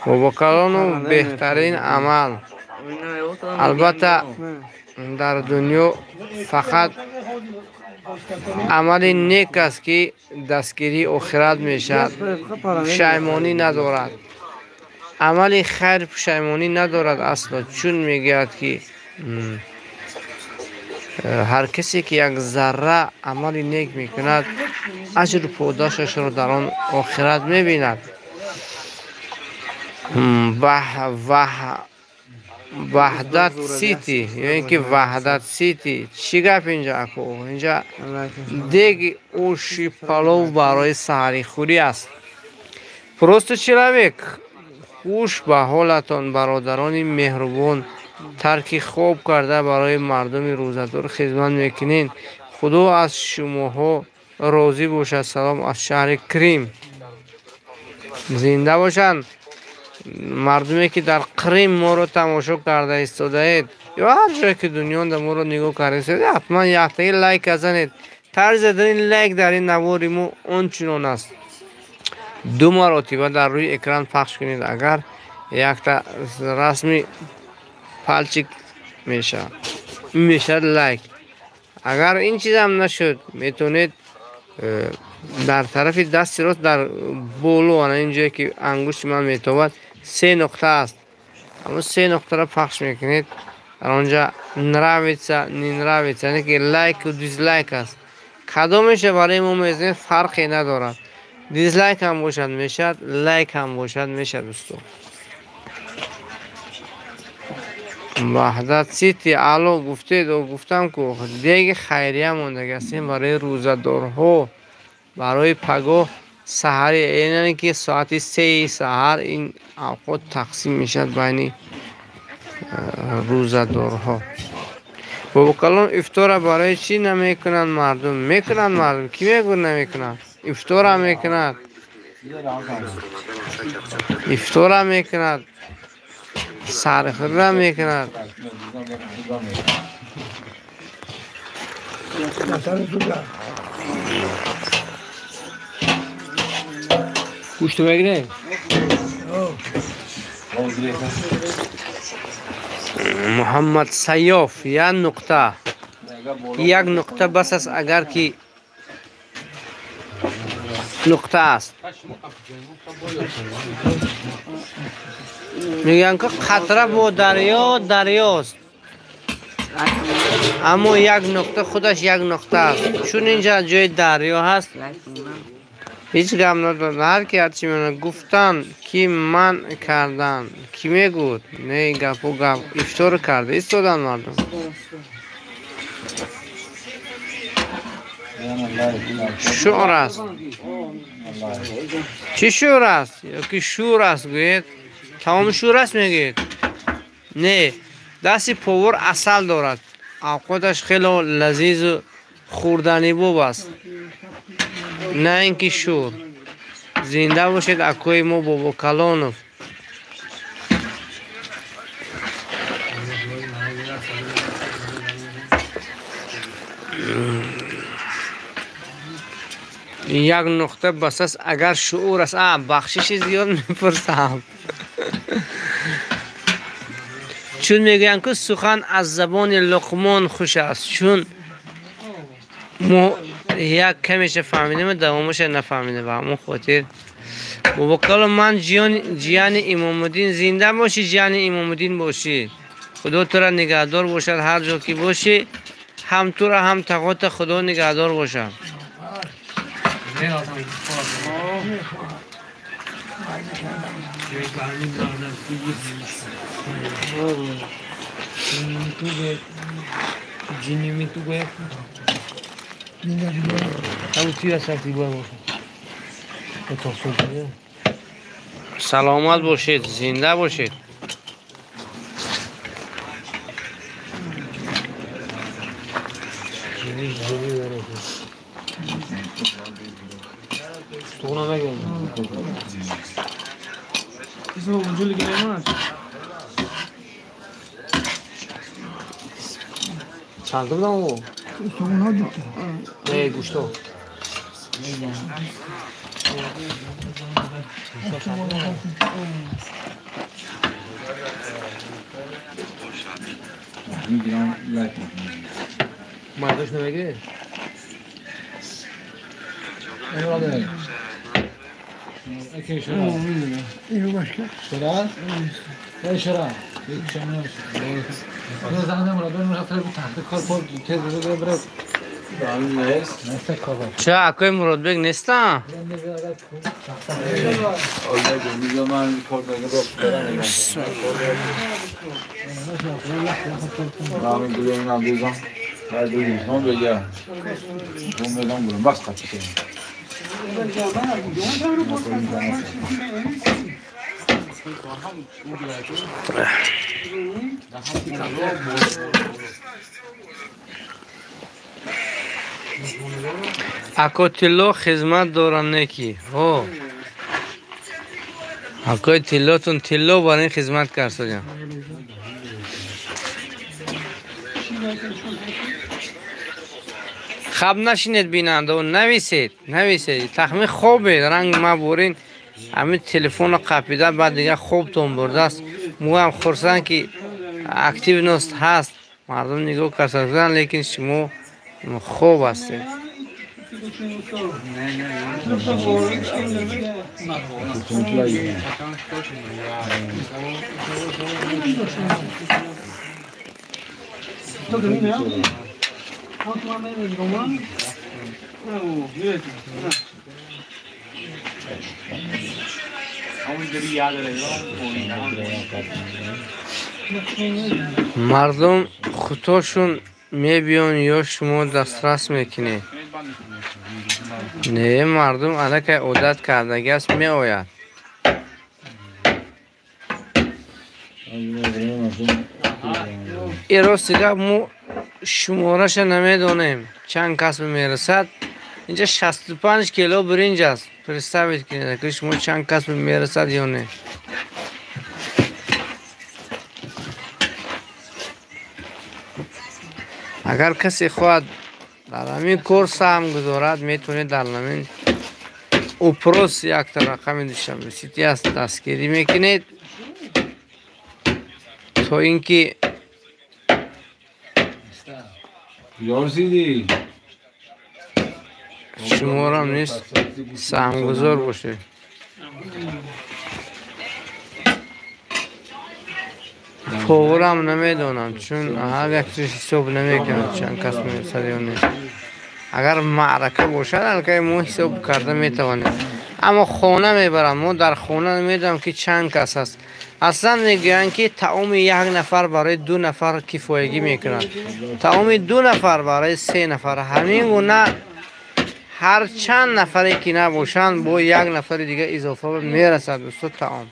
Бобокалону беҳтарин амал. Албатта дар дунё фақат амали нек аст, ки дастгирии охират мешавад, пушаймонӣ надорад. Амали хайр пушаймонӣ надорад асло, чун мегӯяд, ки ҳар касе ки як зарра амали нек мекунад, аҷру подошашро дар он охират мебинад. Ваҳдат Сити ё ин ки Ваҳдат Сити. Чӣ гап инҷа ако? Инҷа деги оши палов барои саҳарихӯрӣ аст. Просто человек. Хуш ба ҳолатон, бародарони меҳрубон, тарки хоб карда барои мардуми рӯзадор хизмат мекунед. Худо аз шумоҳо розӣ бошад. Салом аз шаҳри Крим. Зинда бошанд. Мардуме ки дар Қрим моро тамошо карда истодаед ё ҳар ҷое ки дунёда моро нигоҳ карда истодаед, ҳатман яктаги лайк занед. Тарзи задани лайк дар ин навори мо он чунон аст: ду маротиба дар рӯи экран пахш кунед, агар якта расми палчик мешавад, ин мешавад лайк. Агар ин чизам нашуд, метавонед дар тарафи дасти рост дар боло, ана ин ҷое ки ангушти ман метобад, се нуқта аст. Ҳамон се нуқтаро пахш мекунед. Дар онҷа нравится, не нравится, яъне ки лайку дизлайк аст. Кадомеша барои мо мезанед, фарқе надорад. Дизлайк ҳам бошад мешавад, лайк ҳам бошад мешавад, дӯсто. Ваҳдат Сити, алло, гуфтед, гуфтам ку деги хайрия мондаги ҳастем барои рӯзадорҳо, барои пагоҳ саҳари, яъне ки соати 3 саҳар ин авқот тақсим мешавад байни рӯзадорҳо. Бобокалон, ифтора барои чӣ намекунанд мардум? Мекунанд мардум, кӣ мегӯяд намекунанд? Ифтора мекунад, ифтора мекунад, сархӯрра мекунад. Гӯшту мегирем? Муҳаммад Сайёф, як нуқта, як нуқта бас аст, агар ки нуқта аст. Мегӯянд ки қатра бо дарё дарёст, аммо як нуқта худаш як нуқта аст. Чун инҷа ҷои дарё ҳаст, ҳеҷ гап надорад. Ҳар ки ҳарчи мегӯяд, гуфтан ки ман кардан, кӣ мегӯд? Не, гапу гап. Ифтор карда истодан мардум. Шуър аст. Чӣ шуър аст? Ё ки шур аст гӯед? Тамоми шур аст мегӯед? Не, дасти повар асал дорад. Авқоташ хело лазизу хӯрданибоб аст, на ин ки шур. Зинда бошед, акои мо Бобокалонов. Як нуқта бас аст, агар шуур аст. Бахшиши зиёд мепурсам. Чун мегӯянд ки сухан аз забони Луқмон хуш аст. Чун мо як камеша фаҳмидем, давомаша нафаҳмидем, ба ҳамон хотир. Бобокалон, ман ҷияни Имомуддин, зинда бошӣ, ҷияни Имомуддин бошӣ. Худо тура нигаҳдор бошад, ҳар ҷо ки бошӣ, ҳам тура ҳам тағота Худо нигаҳдор бошад. Саломат бошед, зинда бошед. Чанд будам о? Не, гӯшто. Мардош намегиред? Ча, акои Муродбек нестам? Ако тилло хизмат дорам неки. Ҳо. Акои тиллотун тилло бар ин хизмат карсоҷан. Хаб нашинед бинандао, нависед, нависед. Тахмин хобед, ранг мабурин. Ҳамин телефонро қапида, баъд дигар хобтон бурдааст. Мо ҳам хурсанд ки активност ҳаст. Мардум нигоҳ карсоҷан, лекин шумо хоб ҳастед. Мардум худошун мебиён ё шумо дастрас мекунед? Не, мардум аллакай одат кардагиаст, меояд. И рости гап мо шумораша намедонем, чанд кас мерасад. Инҷа 65 кило биринҷ аст. Представить кунед, ки шумо чанд кас мерасад ё не. Агар касе хоҳад дар ҳамин кор саҳм гузорад, метавонед дар ҳамин опрос якта рақами Душанбе Сити аст, дастгирӣ мекунед, то ин ки шуморам нест саҳмгузор бошед. Поварам намедонам, чун ҳар як чиз ҳисоб намекунад чанд кас мерасад ё не. Агар маърака бошад, аллакай мо ҳисоб карда метавонем. Аммо хона мебарам, мо дар хона намедонам ки чанд кас аст. Аслан мегӯянд ки таоми як нафар барои ду нафар кифоягӣ мекунад, таоми ду нафар барои се нафар. Ҳамин гуна ҳар чанд нафаре ки набошанд, бо як нафари дигар изофа мерасад дӯсто таом.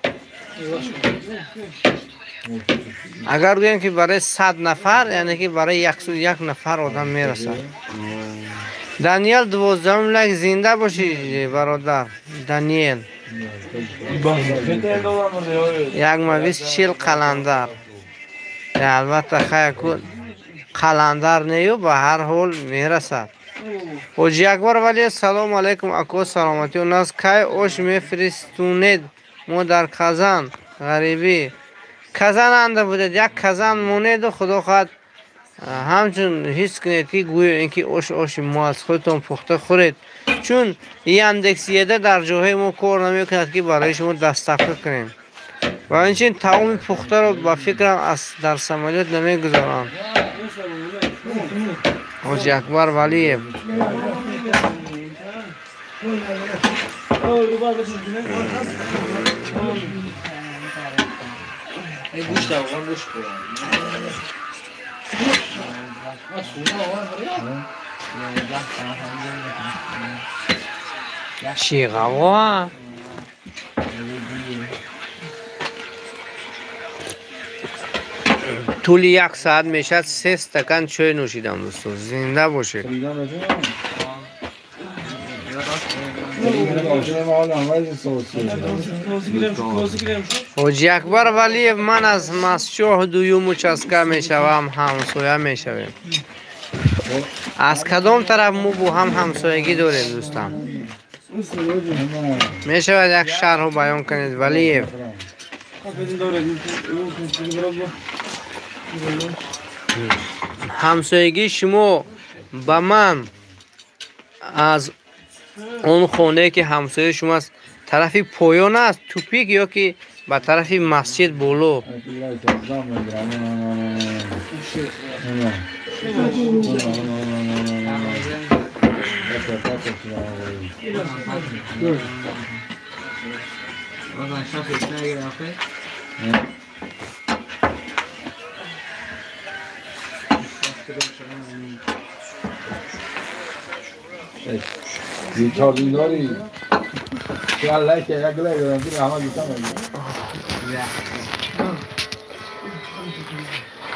Агар гӯем ки барои 100 нафар, яъне ки барои 101 нафар одам мерасад. Даниэл 12 лайк, зинда бошӣ бародар Даниэл. Як мавис 40 қаландар. Албатта хай ку қаландар нею, ба ҳар ҳол мерасад. Ҳоҷи Акбар Валиев, салому алайкум ако, саломатӣ. У нас кай ош мефиристунед? Мо дар Казан ғарибӣ. Казан анда будед, як Казан монеду худо хоҳад ҳамчун ҳис кунед ки гӯё ин ки ош оши мо аз худтон пухта хӯред. Чун Яндекс Еда дар ҷоҳои мо кор намекунад ки барои шумо дастафка кунем. Ва инчунин таоми пухтаро ба фикрам аз дар самолёт намегузоранд. Ҳоҷи Акбар Валиев. Чӣ ғаво? Тӯли як соат мешавад 3 стакан чой нӯшидам дӯсто. Зинда бошед. Ҳоҷи Акбар Валиев, ман аз Масчоҳ дуюм участка мешавам, ҳамсоя мешавем. Аз кадом тараф мо бо ҳам ҳамсоягӣ дорем дӯстам? Мешавад як шарҳу баён кунед Валиев? Ҳамсоягии шумо ба ман аз он хонае ки ҳамсояи шумо аст тарафи поён аст, тупик ё ки ба тарафи масҷид боло?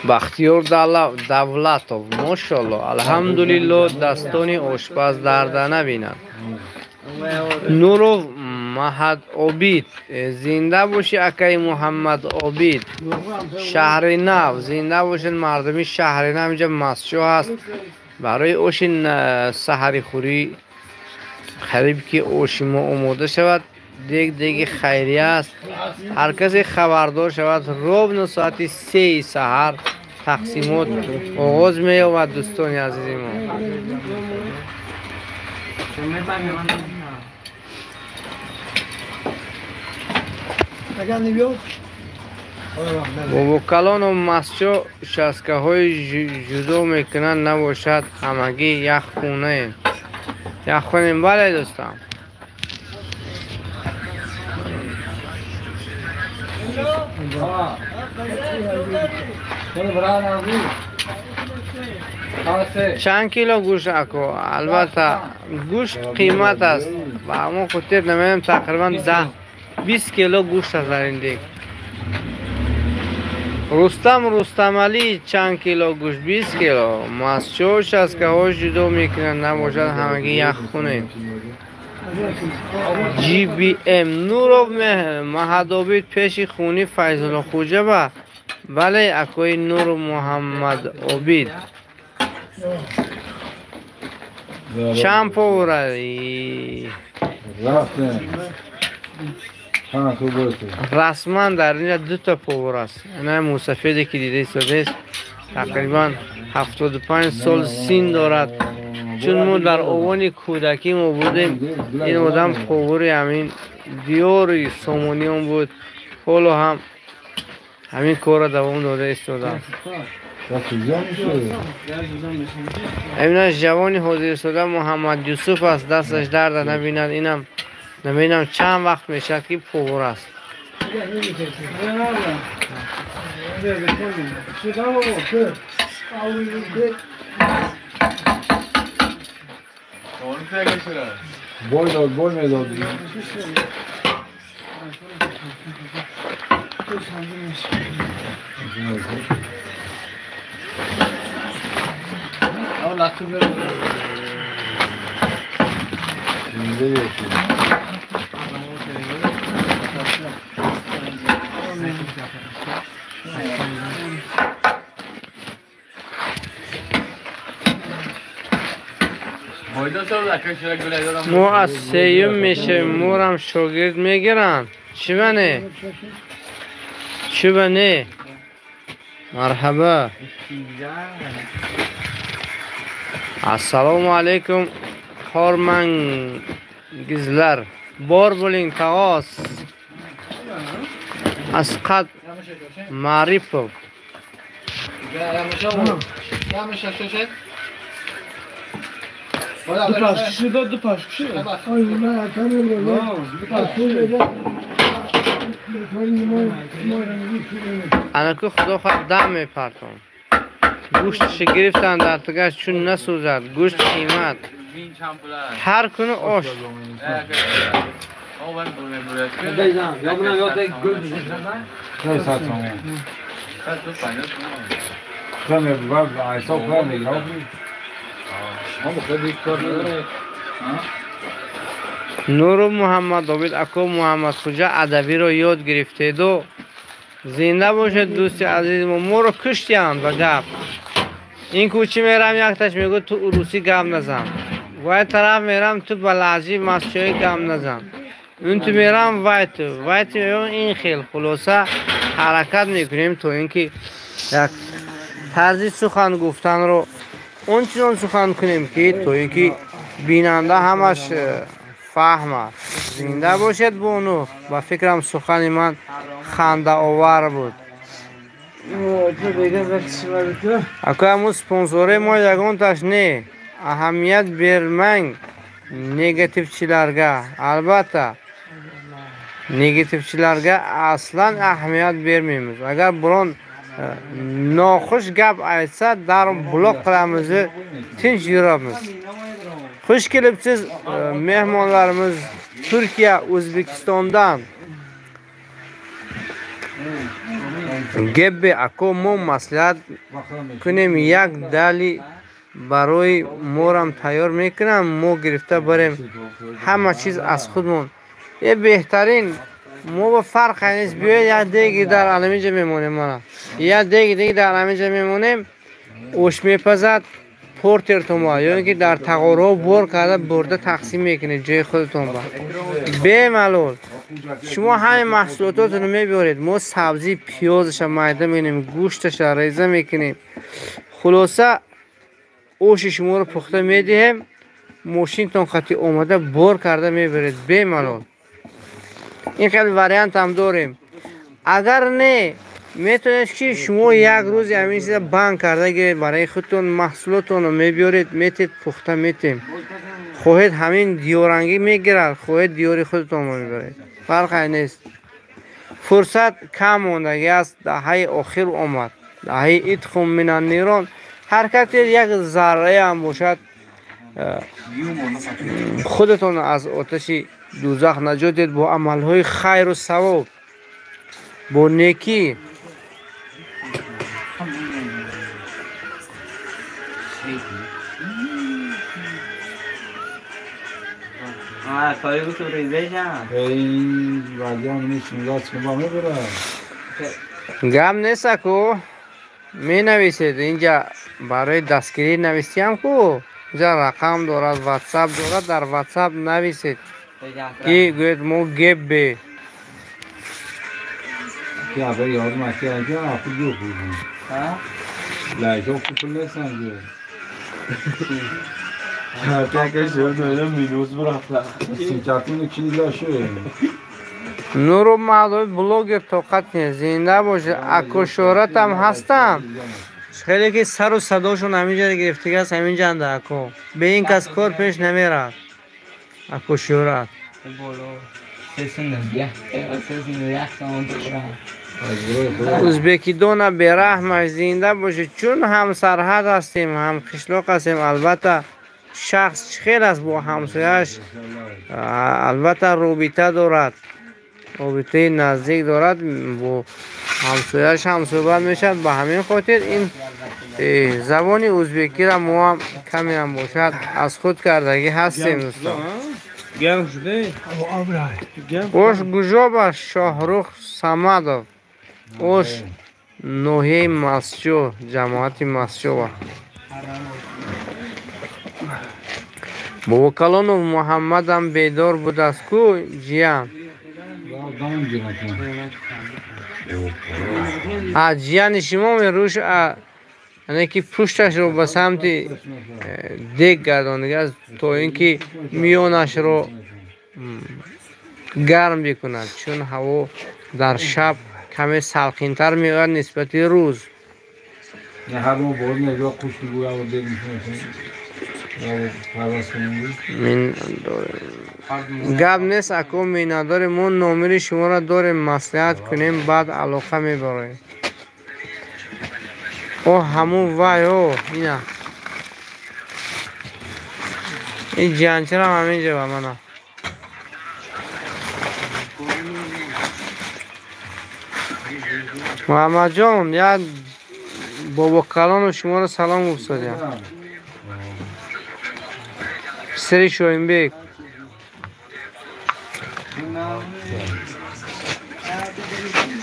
Бахтиёр Давлатов, мошалло, алҳамдулилло, дастони ошпаз дарда набинад. Нуров Маҳад Обид. Зинда бошӣ акаи Муҳаммад Обид. Шаҳри Нав. Зинда бошед мардуми шаҳри Нав. Инҷа масҷо ҳаст. Барои оши саҳарихӯрӣ қариб ки оши мо омода шавад. Дег деги хайрия аст. Ҳар касе хабардор шавад, ровно соати 3 саҳар тақсимот оғоз меёбад, дӯстони азизи мо. Бобокалону масҷо шаскаҳои ҷудо мекунанд, набошад ҳамагӣ як хонаем. Як хонем, бале дӯстам. Чанд кило гӯшт ако? Албатта гӯшт қимат аст. Ба ҳамон хотир намедонам, тақрибан 10-20 кило гӯшт аст дар ин дег. Рустам Рустамалӣ чанд кило гӯшт? 20 кило. Масҷо шаскаҳо ҷудо мекунанд, набошад ҳамагӣ як хунем. GBM Нуров Маҳадобид пеши хуни Файзулло Хуҷаба. Бале, акои Нуру Муҳаммадобид. Чанд повара? Расман дар инҷа дута повар аст. Ина мусафеде ки дида истодааст, тақрибан 75 сол син дорад. Чун мо дар овони кӯдакӣ мо будем, ин одам повари ҳамин диёри Сомониён буд. Ҳоло ҳам ҳамин корро давом дода истодааст. Инаш ҷавони ҳозир истода Муҳаммад Юсуф аст. Дасташ дарда набинад. Инам намедонам чанд вақт мешавад ки повар аст. Бой медод. Мо аз сеюм мешавем, морам шогирд мегиранд. Чӣ ба не? Чӣ ба не? Марҳаба. Ассалому алайкум, ҳормангизлар. Бор bo'ling, tog'oz. Asqat Maripov. Ду паш киши. Анаку худо хоҳад дам мепартом. Гӯштши гирифтанд дар тагаш, чун насӯзад. Гӯшт қимат. Ҳар куни ош. Нуру Муҳаммадобид ако Муҳаммадхуҷа адабиро ёд гирифтеду. Зинда бошед дӯсти азизи мо. Моро куштиянд ба гап. Ин кӯчи мерам, якташ мегӯ ту урусӣ гап назан. Вай тараф мерам, ту ба лаҳҷаи масҷоӣ гап назан. Он ту мерам, вай ту. Вай ту меём, ин хел. Хулоса ҳаракат мекунем то ин ки як тарзи сухан гуфтанро он чунон сухан кунем ки то ин ки бинанда ҳамаш фаҳмад. Зинда бошед бону. Ба фикрам сухани ман хандаовар буд. Акои ҳамун спонсораи мо ягонташ не. Аҳамият бермang негативчиларга. Албатта негативчиларга аслан аҳамият бермеймиз. Агар birон нохуш гап aytsa, darrov blok qilamiz, tinch yuramiz. Xush kelibsiz mehmonlarimiz Turkiya, O'zbekistondan. Gebbe ако мо маслиҳат кунем, як дали барои морам тайёр мекунам, мо гирифта барем. Ҳама чиз аз худмон. Беҳтарин мо ба фарқ нест, биёед як деги дар аламинҷа мемонем, мана як деги диги дар аламинҷа мемонем, ош мепазад портертон ба ё ин ки дар тағорҳо бор карда бурда тақсим мекунед ҷои худатон ба бемалол. Шумо ҳамин маҳсулототонро мебиёред, мо сабзӣ пиёзаша майда мекунем, гӯшташа реза мекунем, хулоса оши шуморо пухта медиҳем, мошинтон қати омада бор карда мебаред бемалол. Ин хел вариант ҳам дорем. Агар не, метавонед ки шумо як рӯзи ҳамин чиза банк карда гиред барои худтон, маҳсулотонро мебиёред, метед пухта метем. Хоҳед ҳамин диёрангӣ мегирад, хоҳед диёри худтонро мебаред, фарқе нест. Фурсат кам мондагӣ аст, даҳаи охир омад, даҳаи идхум минаннирон. Ҳаракат кунед як зарраам бошад худатон аз оташи дӯзах наҷот диҳед бо амалҳои хайру савоб, бо некӣ. Гап нест аку, менависед инҷа барои дастгирӣ нависиям ку, инҷа рақам дорад, ватсап дорад, дар ватсап нависед ки гӯед мо геббе. Нуру Маҳдуд блогер тоқат нест, зинда бошед. Аку шӯҳратам ҳастам, хеле ки сару садошон ҳаминҷа гирифтагиаст, ҳаминҷанда аку. Бе ин кас кор пеш намерад. Аку шӯҳрат. Ӯзбекидона бераҳмаш, зинда бошед. Чун ҳамсарҳад ҳастем, ҳамқишлоқ ҳастем, албатта шахс чӣ хел аст бо ҳамсояш, албатта робита дорад, робитаи наздик дорад, бо ҳамсояш ҳамсӯҳбат мешавад. Ба ҳамин хотир ин забони ӯзбекиро мо ҳам камеам бошад аз худ кардагӣ ҳастем дӯстон. Ош Гужоба Шоҳрух Самадов, ош ноҳияи Масҷо, ҷамоати Масҷова. Бобокалонов Муҳаммадам бедор будааст ку ҷиян? Ҷияни шумо мерӯш яъне ки пушташро ба самти дег гардонидааст то ин ки миёнашро гарм бикунад, чун ҳаво дар шаб каме салқинтар меояд нисбати рӯз. Гап нест аку, миннатдорем, мо номери шуморо дорем, маслиҳат кунем, баъд алоқа мебароем. О ҳамун вай, о ина ин ҷиянчирам ҳаминҷа ба мана. Муҳаммадҷон, як бобокалону шуморо салом гуфтодям. Писари Шоҳинбек.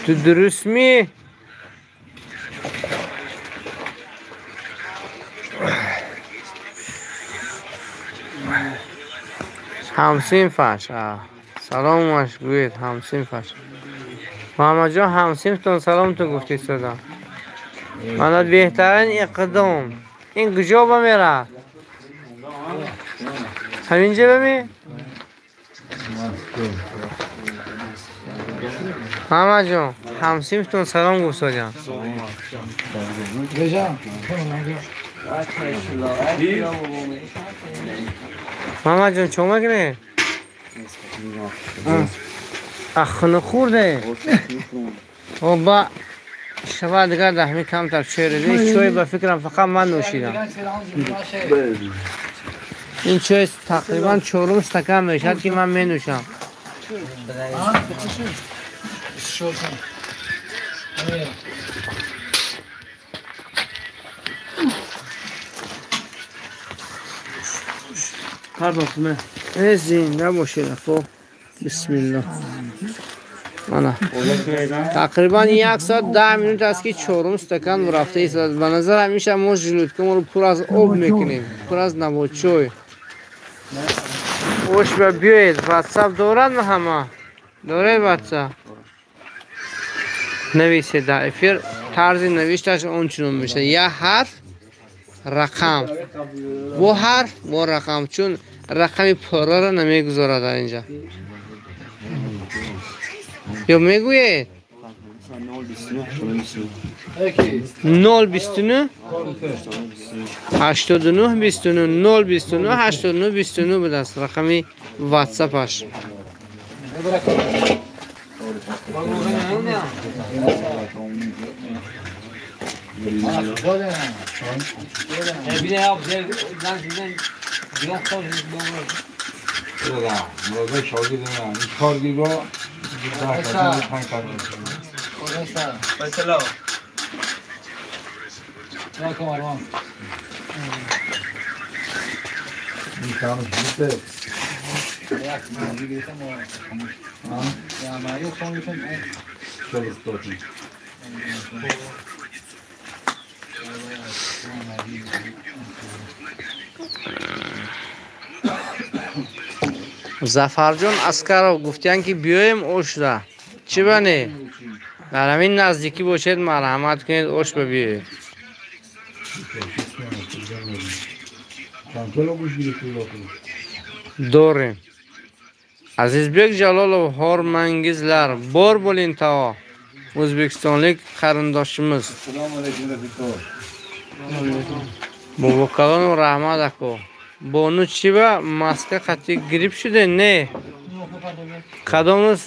Ту дурустми? Ҳамсинфаш. Саломаш гӯед, ҳамсинфаш. Муҳаммадҷон, ҳамсинфтон саломтон гуфтистодам. Мана беҳтарин иқдом. Ин куҷо ба меравад? Ҳаминҷа ба ме? Муҳаммадҷон, ҳамсинфтон салом гуфтодям. Муҳаммадҷон, чо мекунед? Ахну хӯрде? Ба шава дигар дар ҳамин камтар чой резем. Чой ба фикрам фақат ман нӯшидам. Ин чой тақрибан чорум стакан мешавад ки ман менӯшам. Зинда бошед, афо. Бисмиллоҳ. Мана. Тақрибан 1 соат 10 минут аст ки чорум стакан рафта истодааст. Ба назар ҳамеша мо желудкамонро пур аз об мекунем, пур аз навочой. Ош ба биёед, ватсап дорад ҳама? Доред ватсап? Нависед дар эфир, тарзи навишташ он чунон мешавад. Як ҳарф рақам, бо ҳарф бо рақам, чун рақами пурраро намегузорад дар инҷа. Ё мегӯед? 029 89 29 029 89 29 будааст рақами ватсапаш. Зафарҷон Аскаров гуфтиянд ки биёем ошда. Чӣ бане? Дар ҳамин наздикӣ бошед, марҳамат кунед, ош ба биёед. Дорем. Азизбек Jalolov, hormangizlar, bor bo'ling tao. O'zbekistonlik qarindoshimiz. Assalomu alaykum rafiqlar. Bobokalonov rahmat aka. Бону чӣ ба маска қатъи грипп шуде? Не. Кадомуз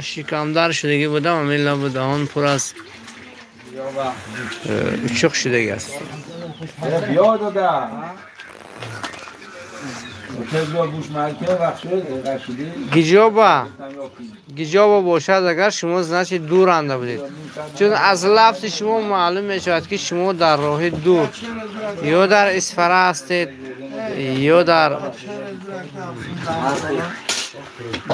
шикамдар шудагӣ будам, ҳамин лабу даҳон пур аз учуқ шудагӣ аст. Биё дода. Гиҷоба, гиҷоба бошад, агар шумо значит дуранда будед. Чун аз лафзи шумо маълум мешавад ки шумо дар роҳи дур ё дар Исфара ҳастед, ё дар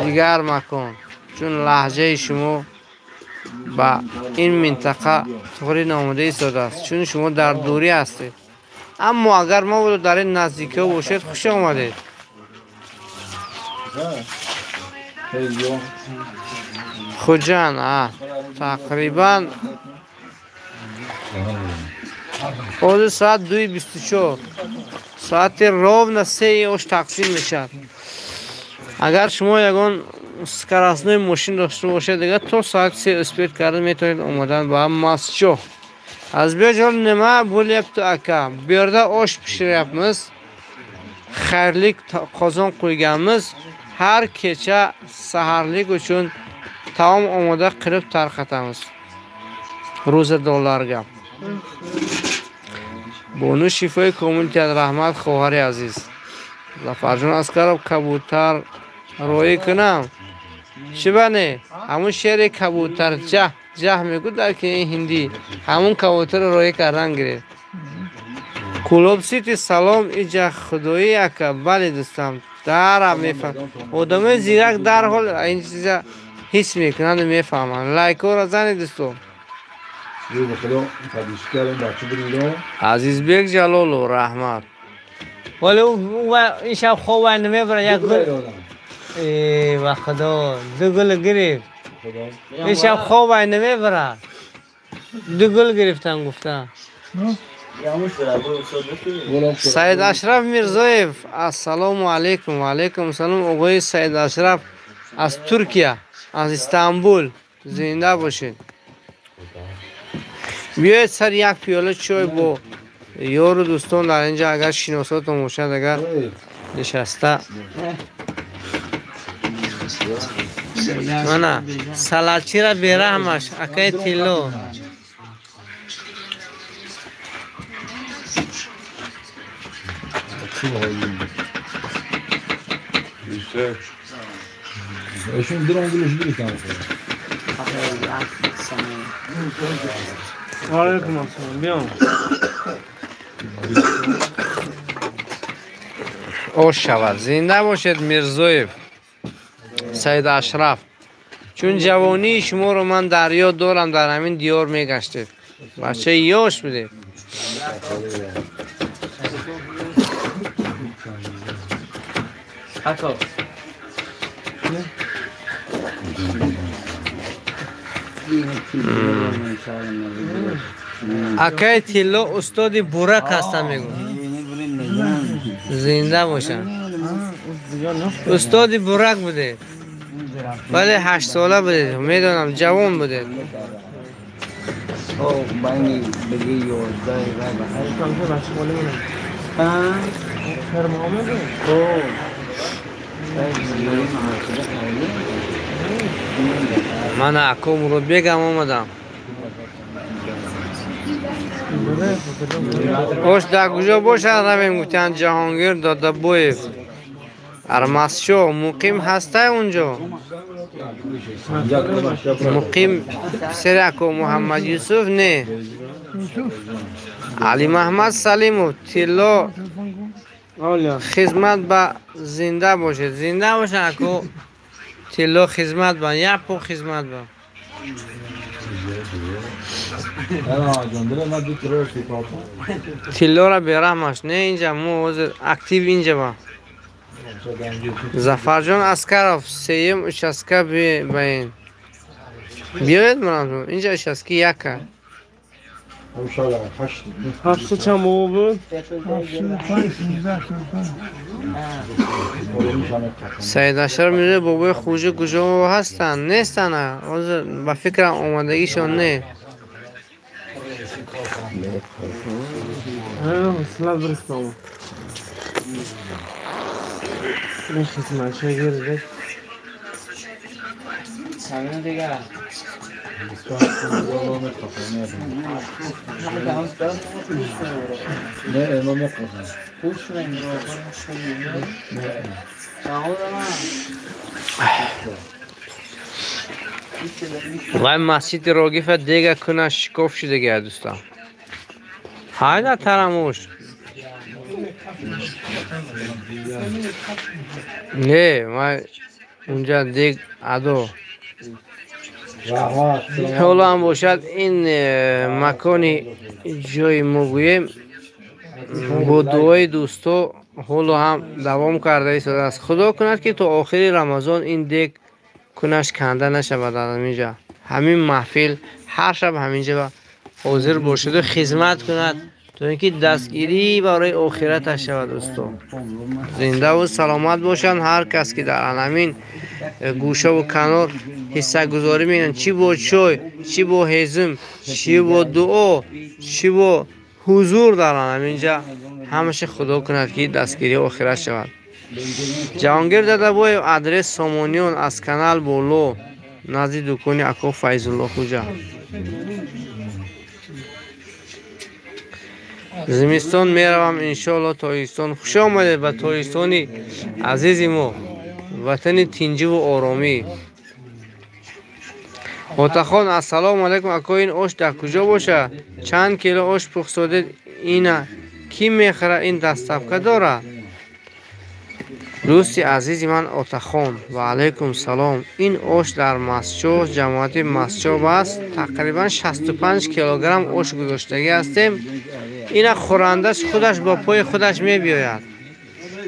дигар макон. Чун лаҳҷаи шумо ба ин минтақа туғри наомада истодааст, чун шумо дар дурӣ ҳастед. Аммо агар мо дар ин наздикиҳо бошед, хуш омадед. Хуҷанд, тақрибан ҳозир соат 2:24, соати ровно 3 ош тақсим мешавад. Агар шумо ягон скоростной мошин дошта бошед, дигар то соати 3 успеть карда метавонед омадан ба Масчоҳ. Азбекҷон, nima bo'lyapti aka? Bu yerda osh pishiryapmiz. Xayrlik qozon qo'yganmiz. Har kecha saharlik uchun taom omoda qilib tarqatamiz ro'zadorlarga. Bonu shifoi komil tiyad, rahmat хоҳари азиз. Зафарҷон Аскаров, кабутар роӣ кунам. Чӣ бане? Ҳамун шеъри кабутар ҷаҳ ҷаҳ мегӯ дар кинои ҳиндӣ. Ҳамун кабутарро роӣ кардан гирифт. Кулоб Сити, салом иҷа худоӣ ака. Бале дӯстам, дара мефаҳм. Одамои зирак дарҳол ин чиза ҳис мекунанду мефаҳманд. Лайкҳоро занед дӯстон. Азизбек Ҷалолов, раҳмат. Вале ин шаб хоб вай намебарад, як гул ба худо ду гул гирифт. Ин шаб хоб вай намебарад. Ду гул гирифтам гуфтам. Саид Ашраф Мирзоев, ассалому алайкум. Ва алайкум салом. Оғои Саид Ашраф аз Туркия, аз Истанбул. Зинда бошед. Биёед сар як пиёла чой бо ёру дӯстон дар инҷа, агар шиносотон бошад, агар нишаста. Мана салатчира бераҳмаш, акаи тилло. Алайкум ассалом. Биём. Ош шавад. Зинда бошед Мирзоев. Саид Ашраф. Чун ҷавонии шуморо ман дар ёд дорам, дар ҳамин диёр мегаштед. Бачаи ёш будед. Акай Тилло устоди бурак ҳастам, мегӯ. Зинда бошам. Устоди бурак будед. Вале 8 сола будед, медонам ҷавон будед. Мана ако Муродбегам омадам. Ош дар куҷо бошад равем, гуфтанд Ҷаҳонгир Додабоев. Армасшо муқим ҳастай унҷо? Муқим писари ако Муҳаммад Юсуф не. Али Маҳмад Салимов Тилло хизмат ба зинда бошед. Зинда бошад ако Тилло, хизмат ба як по хизмат ба. Тиллора бераҳмаш не, инҷа мо ҳозир актив инҷа ба. Зафарҷон Аскаров сеюм участка ба ин. Биёед мурам, инҷа участки яка. Ҳафта чанд бобо буд? Саид Ашраф мирзо бобои хӯҷа куҷо ҳастанд? Нестанд, ҳозир ба фикрам омадагишон не. Вай масҷиди Рогифа дега куна шикоф шудагия дӯстон. Ҳайда тарамуш. Не, вай унҷа дег адо. Ҳоло ҳам бошад ин макони ҷои мо гӯем бо дуои дӯсто ҳоло ҳам давом карда истодааст. Худо кунад ки то охири Рамазон ин дег кунаш канда нашавад. Аз ҳаминҷа ҳамин маҳфил ҳар шаб ҳаминҷа ҳозир бошаду хизмат кунад то ин ки дастгирӣ барои охираташ шавад. Дӯсто зиндаву саломат бошанд. Ҳар кас ки дар ҳамин гӯшаву канор ҳиссагузорӣ мекунанд, чӣ бо чой, чӣ бо ҳезум, чӣ бо дуо, чӣ бо ҳузур дар ҳаминҷа, ҳамаша худо кунад ки дастгирии охират шавад. Ҷаҳонгир Дадабоев адрес Сомониён аз канал боло назди дукони ако Файзулло Хуҷа. Зимистон меравам иншоалло Тоҷикистон. Хуш омадед ба Тоҷикистони азизи мо, ватани тинҷиву оромӣ. Отахон ассалому алайкум ако, ин ош дар куҷо бошад? Чанд кило ош пухтсодед? Ина кӣ мехӯрад? Ин доставка дорад? Дӯсти азизи ман Отахон, ва алайкум салом. Ин ош дар Масчо, ҷамоати Масчоб аст. Тақрибан 65 килограмм ош гузоштагӣ ҳастем. Ина хӯрандаш худаш бо пои худаш мебиёяд.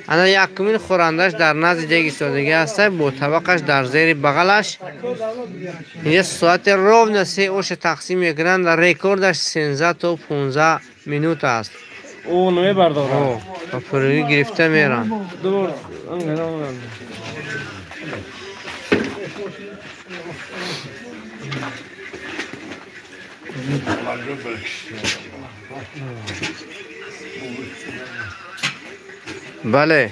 Ана якумин хӯрандаш дар назди дег истодагӣ ҳаста, бо табақаш дар зери бағалаш. Инҷа соати ровно 3 оша тақсим мекунанд. Рекордаш 13 то 15 минут аст. О, намебардорад. Ба пуррагӣ гирифта меранд. Бале,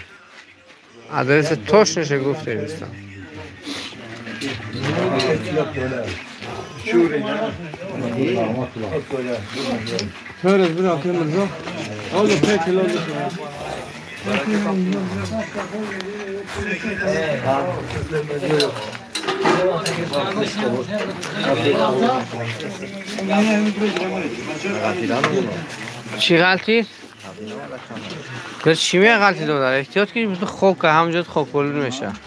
адреса точноша гуфтем дӯстон. Чӣ ғалтид? Чӣ меғалтид додар? Эҳтиёт кунед, хок ҳамҷо хоколуд мешавад.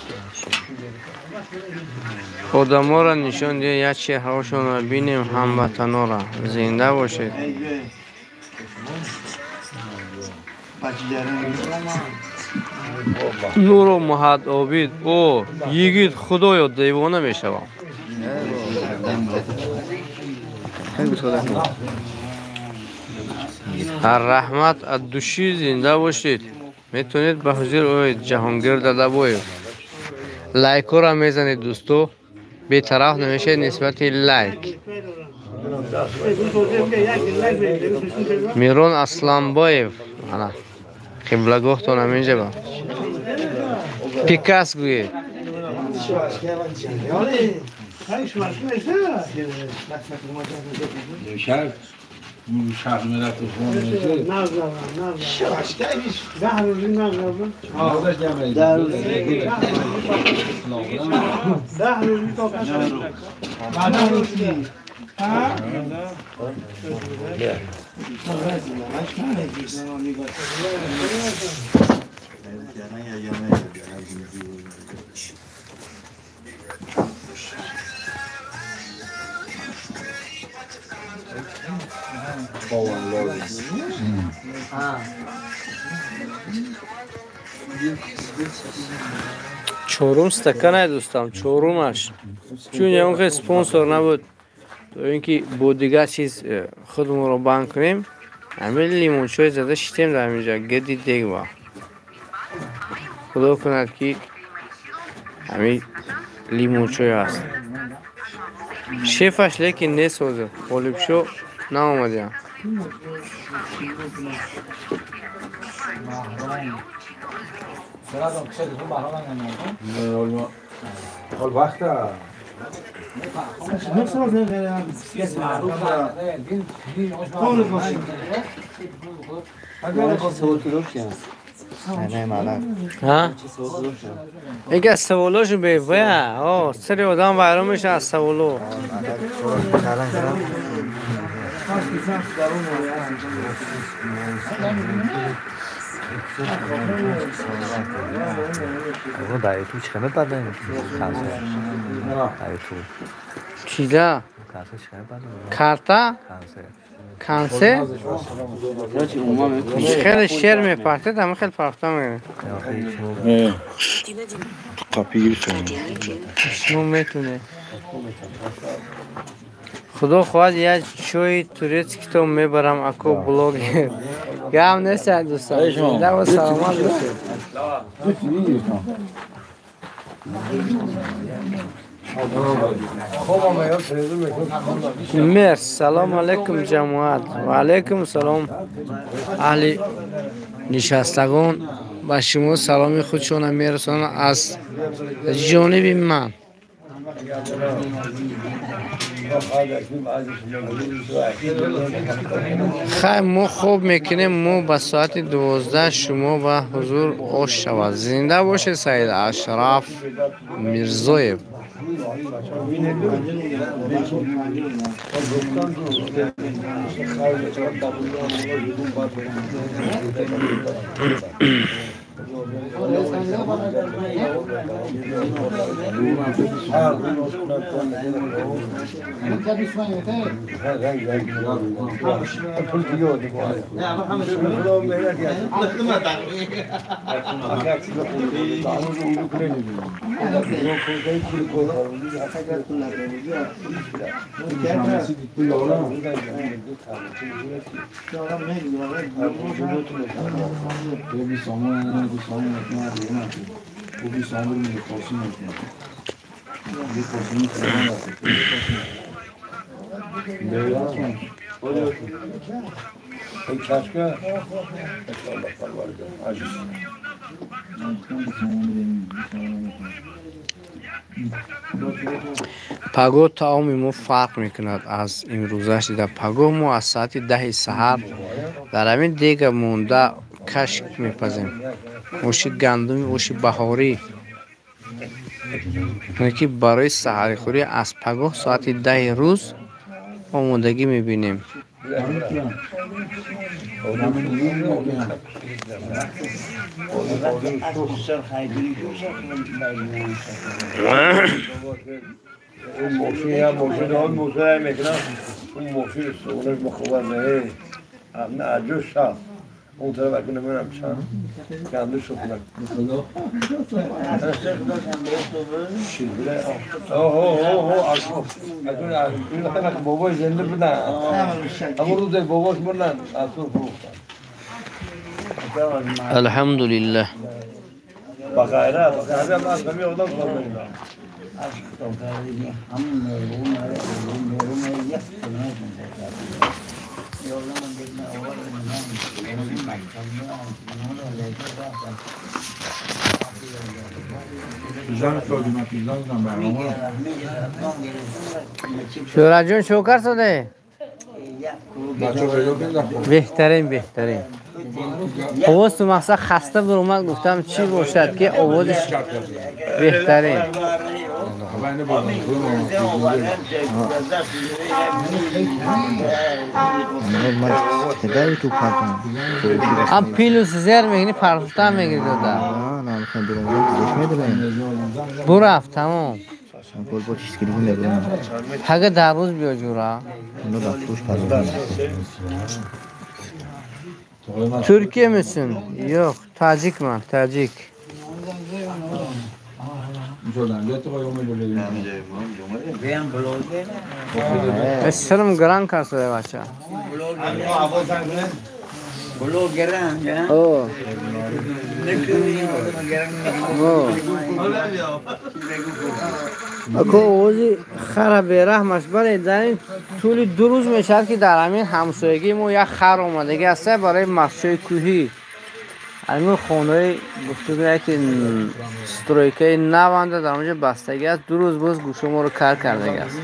Одаморо нишон диҳед, як чеҳраҳошонро бинем, ҳамватанора. Зинда бошед. Нуру Муҳад Обид, о, йигит, худоё, девона мешавам. Раҳмат аз души, зинда бошед. Метавонед ба ҳузур оед, Ҷаҳонгир Дадабоев. Лайкҳоро мезанед, дӯсто, бетараф намешавед нисбати лайк. Мирон Асланбоев, ана қиблагоҳтон ҳаминҷа ба. Пикас гӯед. Чорум стаканай, дӯстам, чорумаш. Чун ягон хел спонсор набуд, то ин ки бо дигар чиз худмонро банд кунем, ҳамин лимончой зада шитем дар ҳаминҷа гирди дегва. Худо кунад ки ҳамин лимончой аст. Шефаш лекин нест ҳозир, Ғолибшо наомадиям. Яке аз саволошо бевая, сари одам вайрон мешавад аз саволо. Чида? Карта? Кансе? Хеле шер мепартед, ҳама хеле парохта мегиред. Шумо метунед. Худо хоҳад як чойи турецкито мебарам, ако блогер. Гап нест, дӯстон. Зинда ва саломат бошед. Мерс, салом алейкум ҷамоат. Ва алейкум салом аҳли нишастагон. Ба шумо саломи худшона мерасонам аз ҷониби ман. Хай, мо хоб мекунем, мо ба соати 12 шумо ба ҳузур ош шавад. Зинда бошед, Саид Ашраф Мирзоев. Пагоҳ таоми мо фарқ мекунад аз имрӯзаш дида. Пагоҳ мо аз соати 10 саҳар дар ҳамин дега монда кашк мепазем. Оши гандуми, оши баҳорӣ. Ки барои саҳарихӯрӣ аз пагоҳ соати 10 рӯз омодагӣ мебинем. اون ماشین یا ماشین ها موتور میکنن اون ماشین سونش مخور نه نه عجوز شد اون طرف اگه نمیدونم چند گنده شد اوه اوه بابای زنده بودن اما روز باباش مردن از تو فروختن. الحمدلله. بغیره بغیره من از همه آدم خواهم. شورا جون شوکر شده. بهترین بهترین. овоз ту мақсад хаста буромад гуфтам чӣ бошад ки овозиш беҳтарин. Ам плюс зер мегирӣ парфта мегирӣ дода. Бурафт тамом. Ҳага дар рӯз биё ҷура. Türkiye misin? Yok, Tacik man, Tacik. Esselam gran karşı bacha. Oh. Ако овози хара бераҳмаш бале дар ин тӯли ду рӯз мешавад ки дар ҳамин ҳамсоягии мо як хар омадагӣ аст барои масчои кӯҳӣ. Ҳамин хонаи гуфтугӯя ки стройкаи наванда дар онҷо бастагӣ аст, ду рӯз боз гӯшо моро кар кардагӣ аст.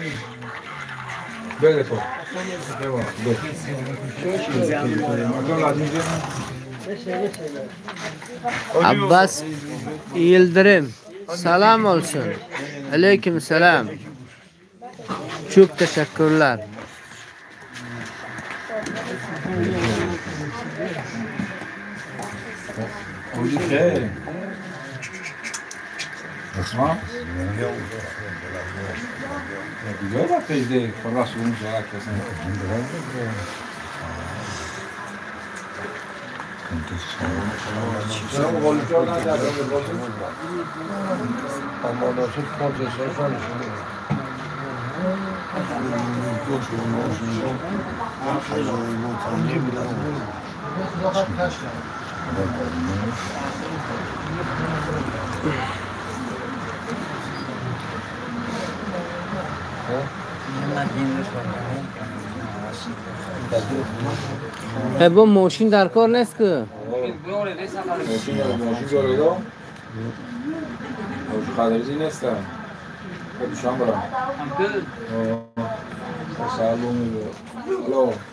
Abbas Yildirim, salam olsun. Aleyküm selam. Çok teşekkürler. با ماشین در کار نیست که ماشین جلویدا خارجی نیستم دوشان برم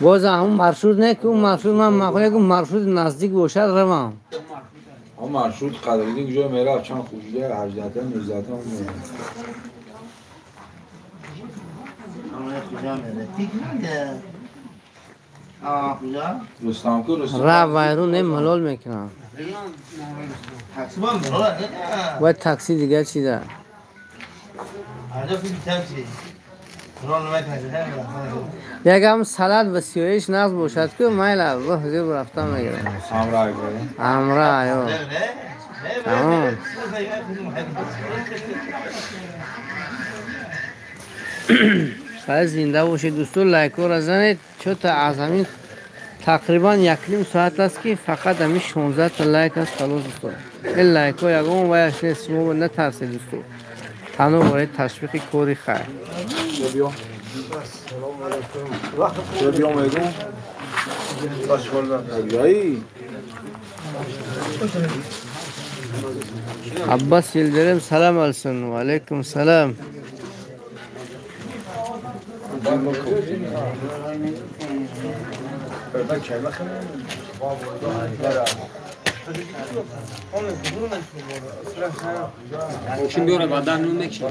باز همون مرشود نه که اون مرشود من مخواه که مرشود نزدیک باشد روم اون مرشود قدری کجا میره چند خوشیده 18 تا 19 تا را وایرون نه ملول میکنم باید تاکسی دیگه چی ده یکم سالاد و سیویش ناز باشد که مایل راه زیر رفتم میگیرم همراه ایو تمام. خیلی زنده باشید دوستان، لایک را زنید. چون تا از همین تقریبا 1.5 ساعت است که فقط همین 16 تا لایک است. خلاص دوستان این لایک ها یکم وایش نیست، شما نترسید دوستان، تنها برای تشویق کوری خیر. Abbas Yildirim salam olsun. Ve aleyküm selam. Kim diyor adam ne ki?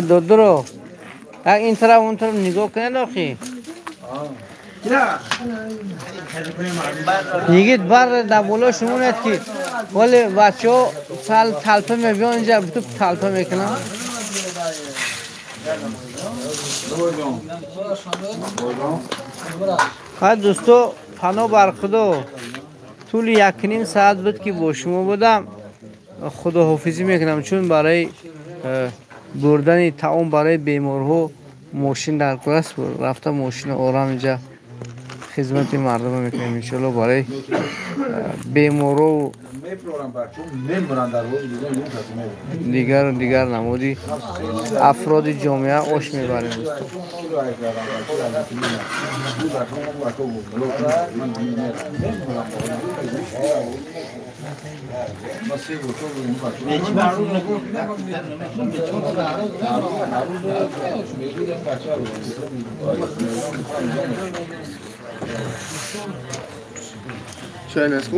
دودرو این طرف اون طرف نگاه کنید آخی میگید بر در بالا شمونت که ولی بچه ها سال تلپه میبیان اینجا تو تلپه میکنن. خیلی دوستو پناه بر خدا طول 1.5 ساعت بود که با شما بودم. خداحافظی میکنم چون برای بردن طعام برای بیمارها ماشین در کار است. رفته ماشین آرام اینجا خدمت مردم میکنیم انشالله برای بیمارو دیگر دیگر نمودی افراد جامعه آش میبریم. Chinese,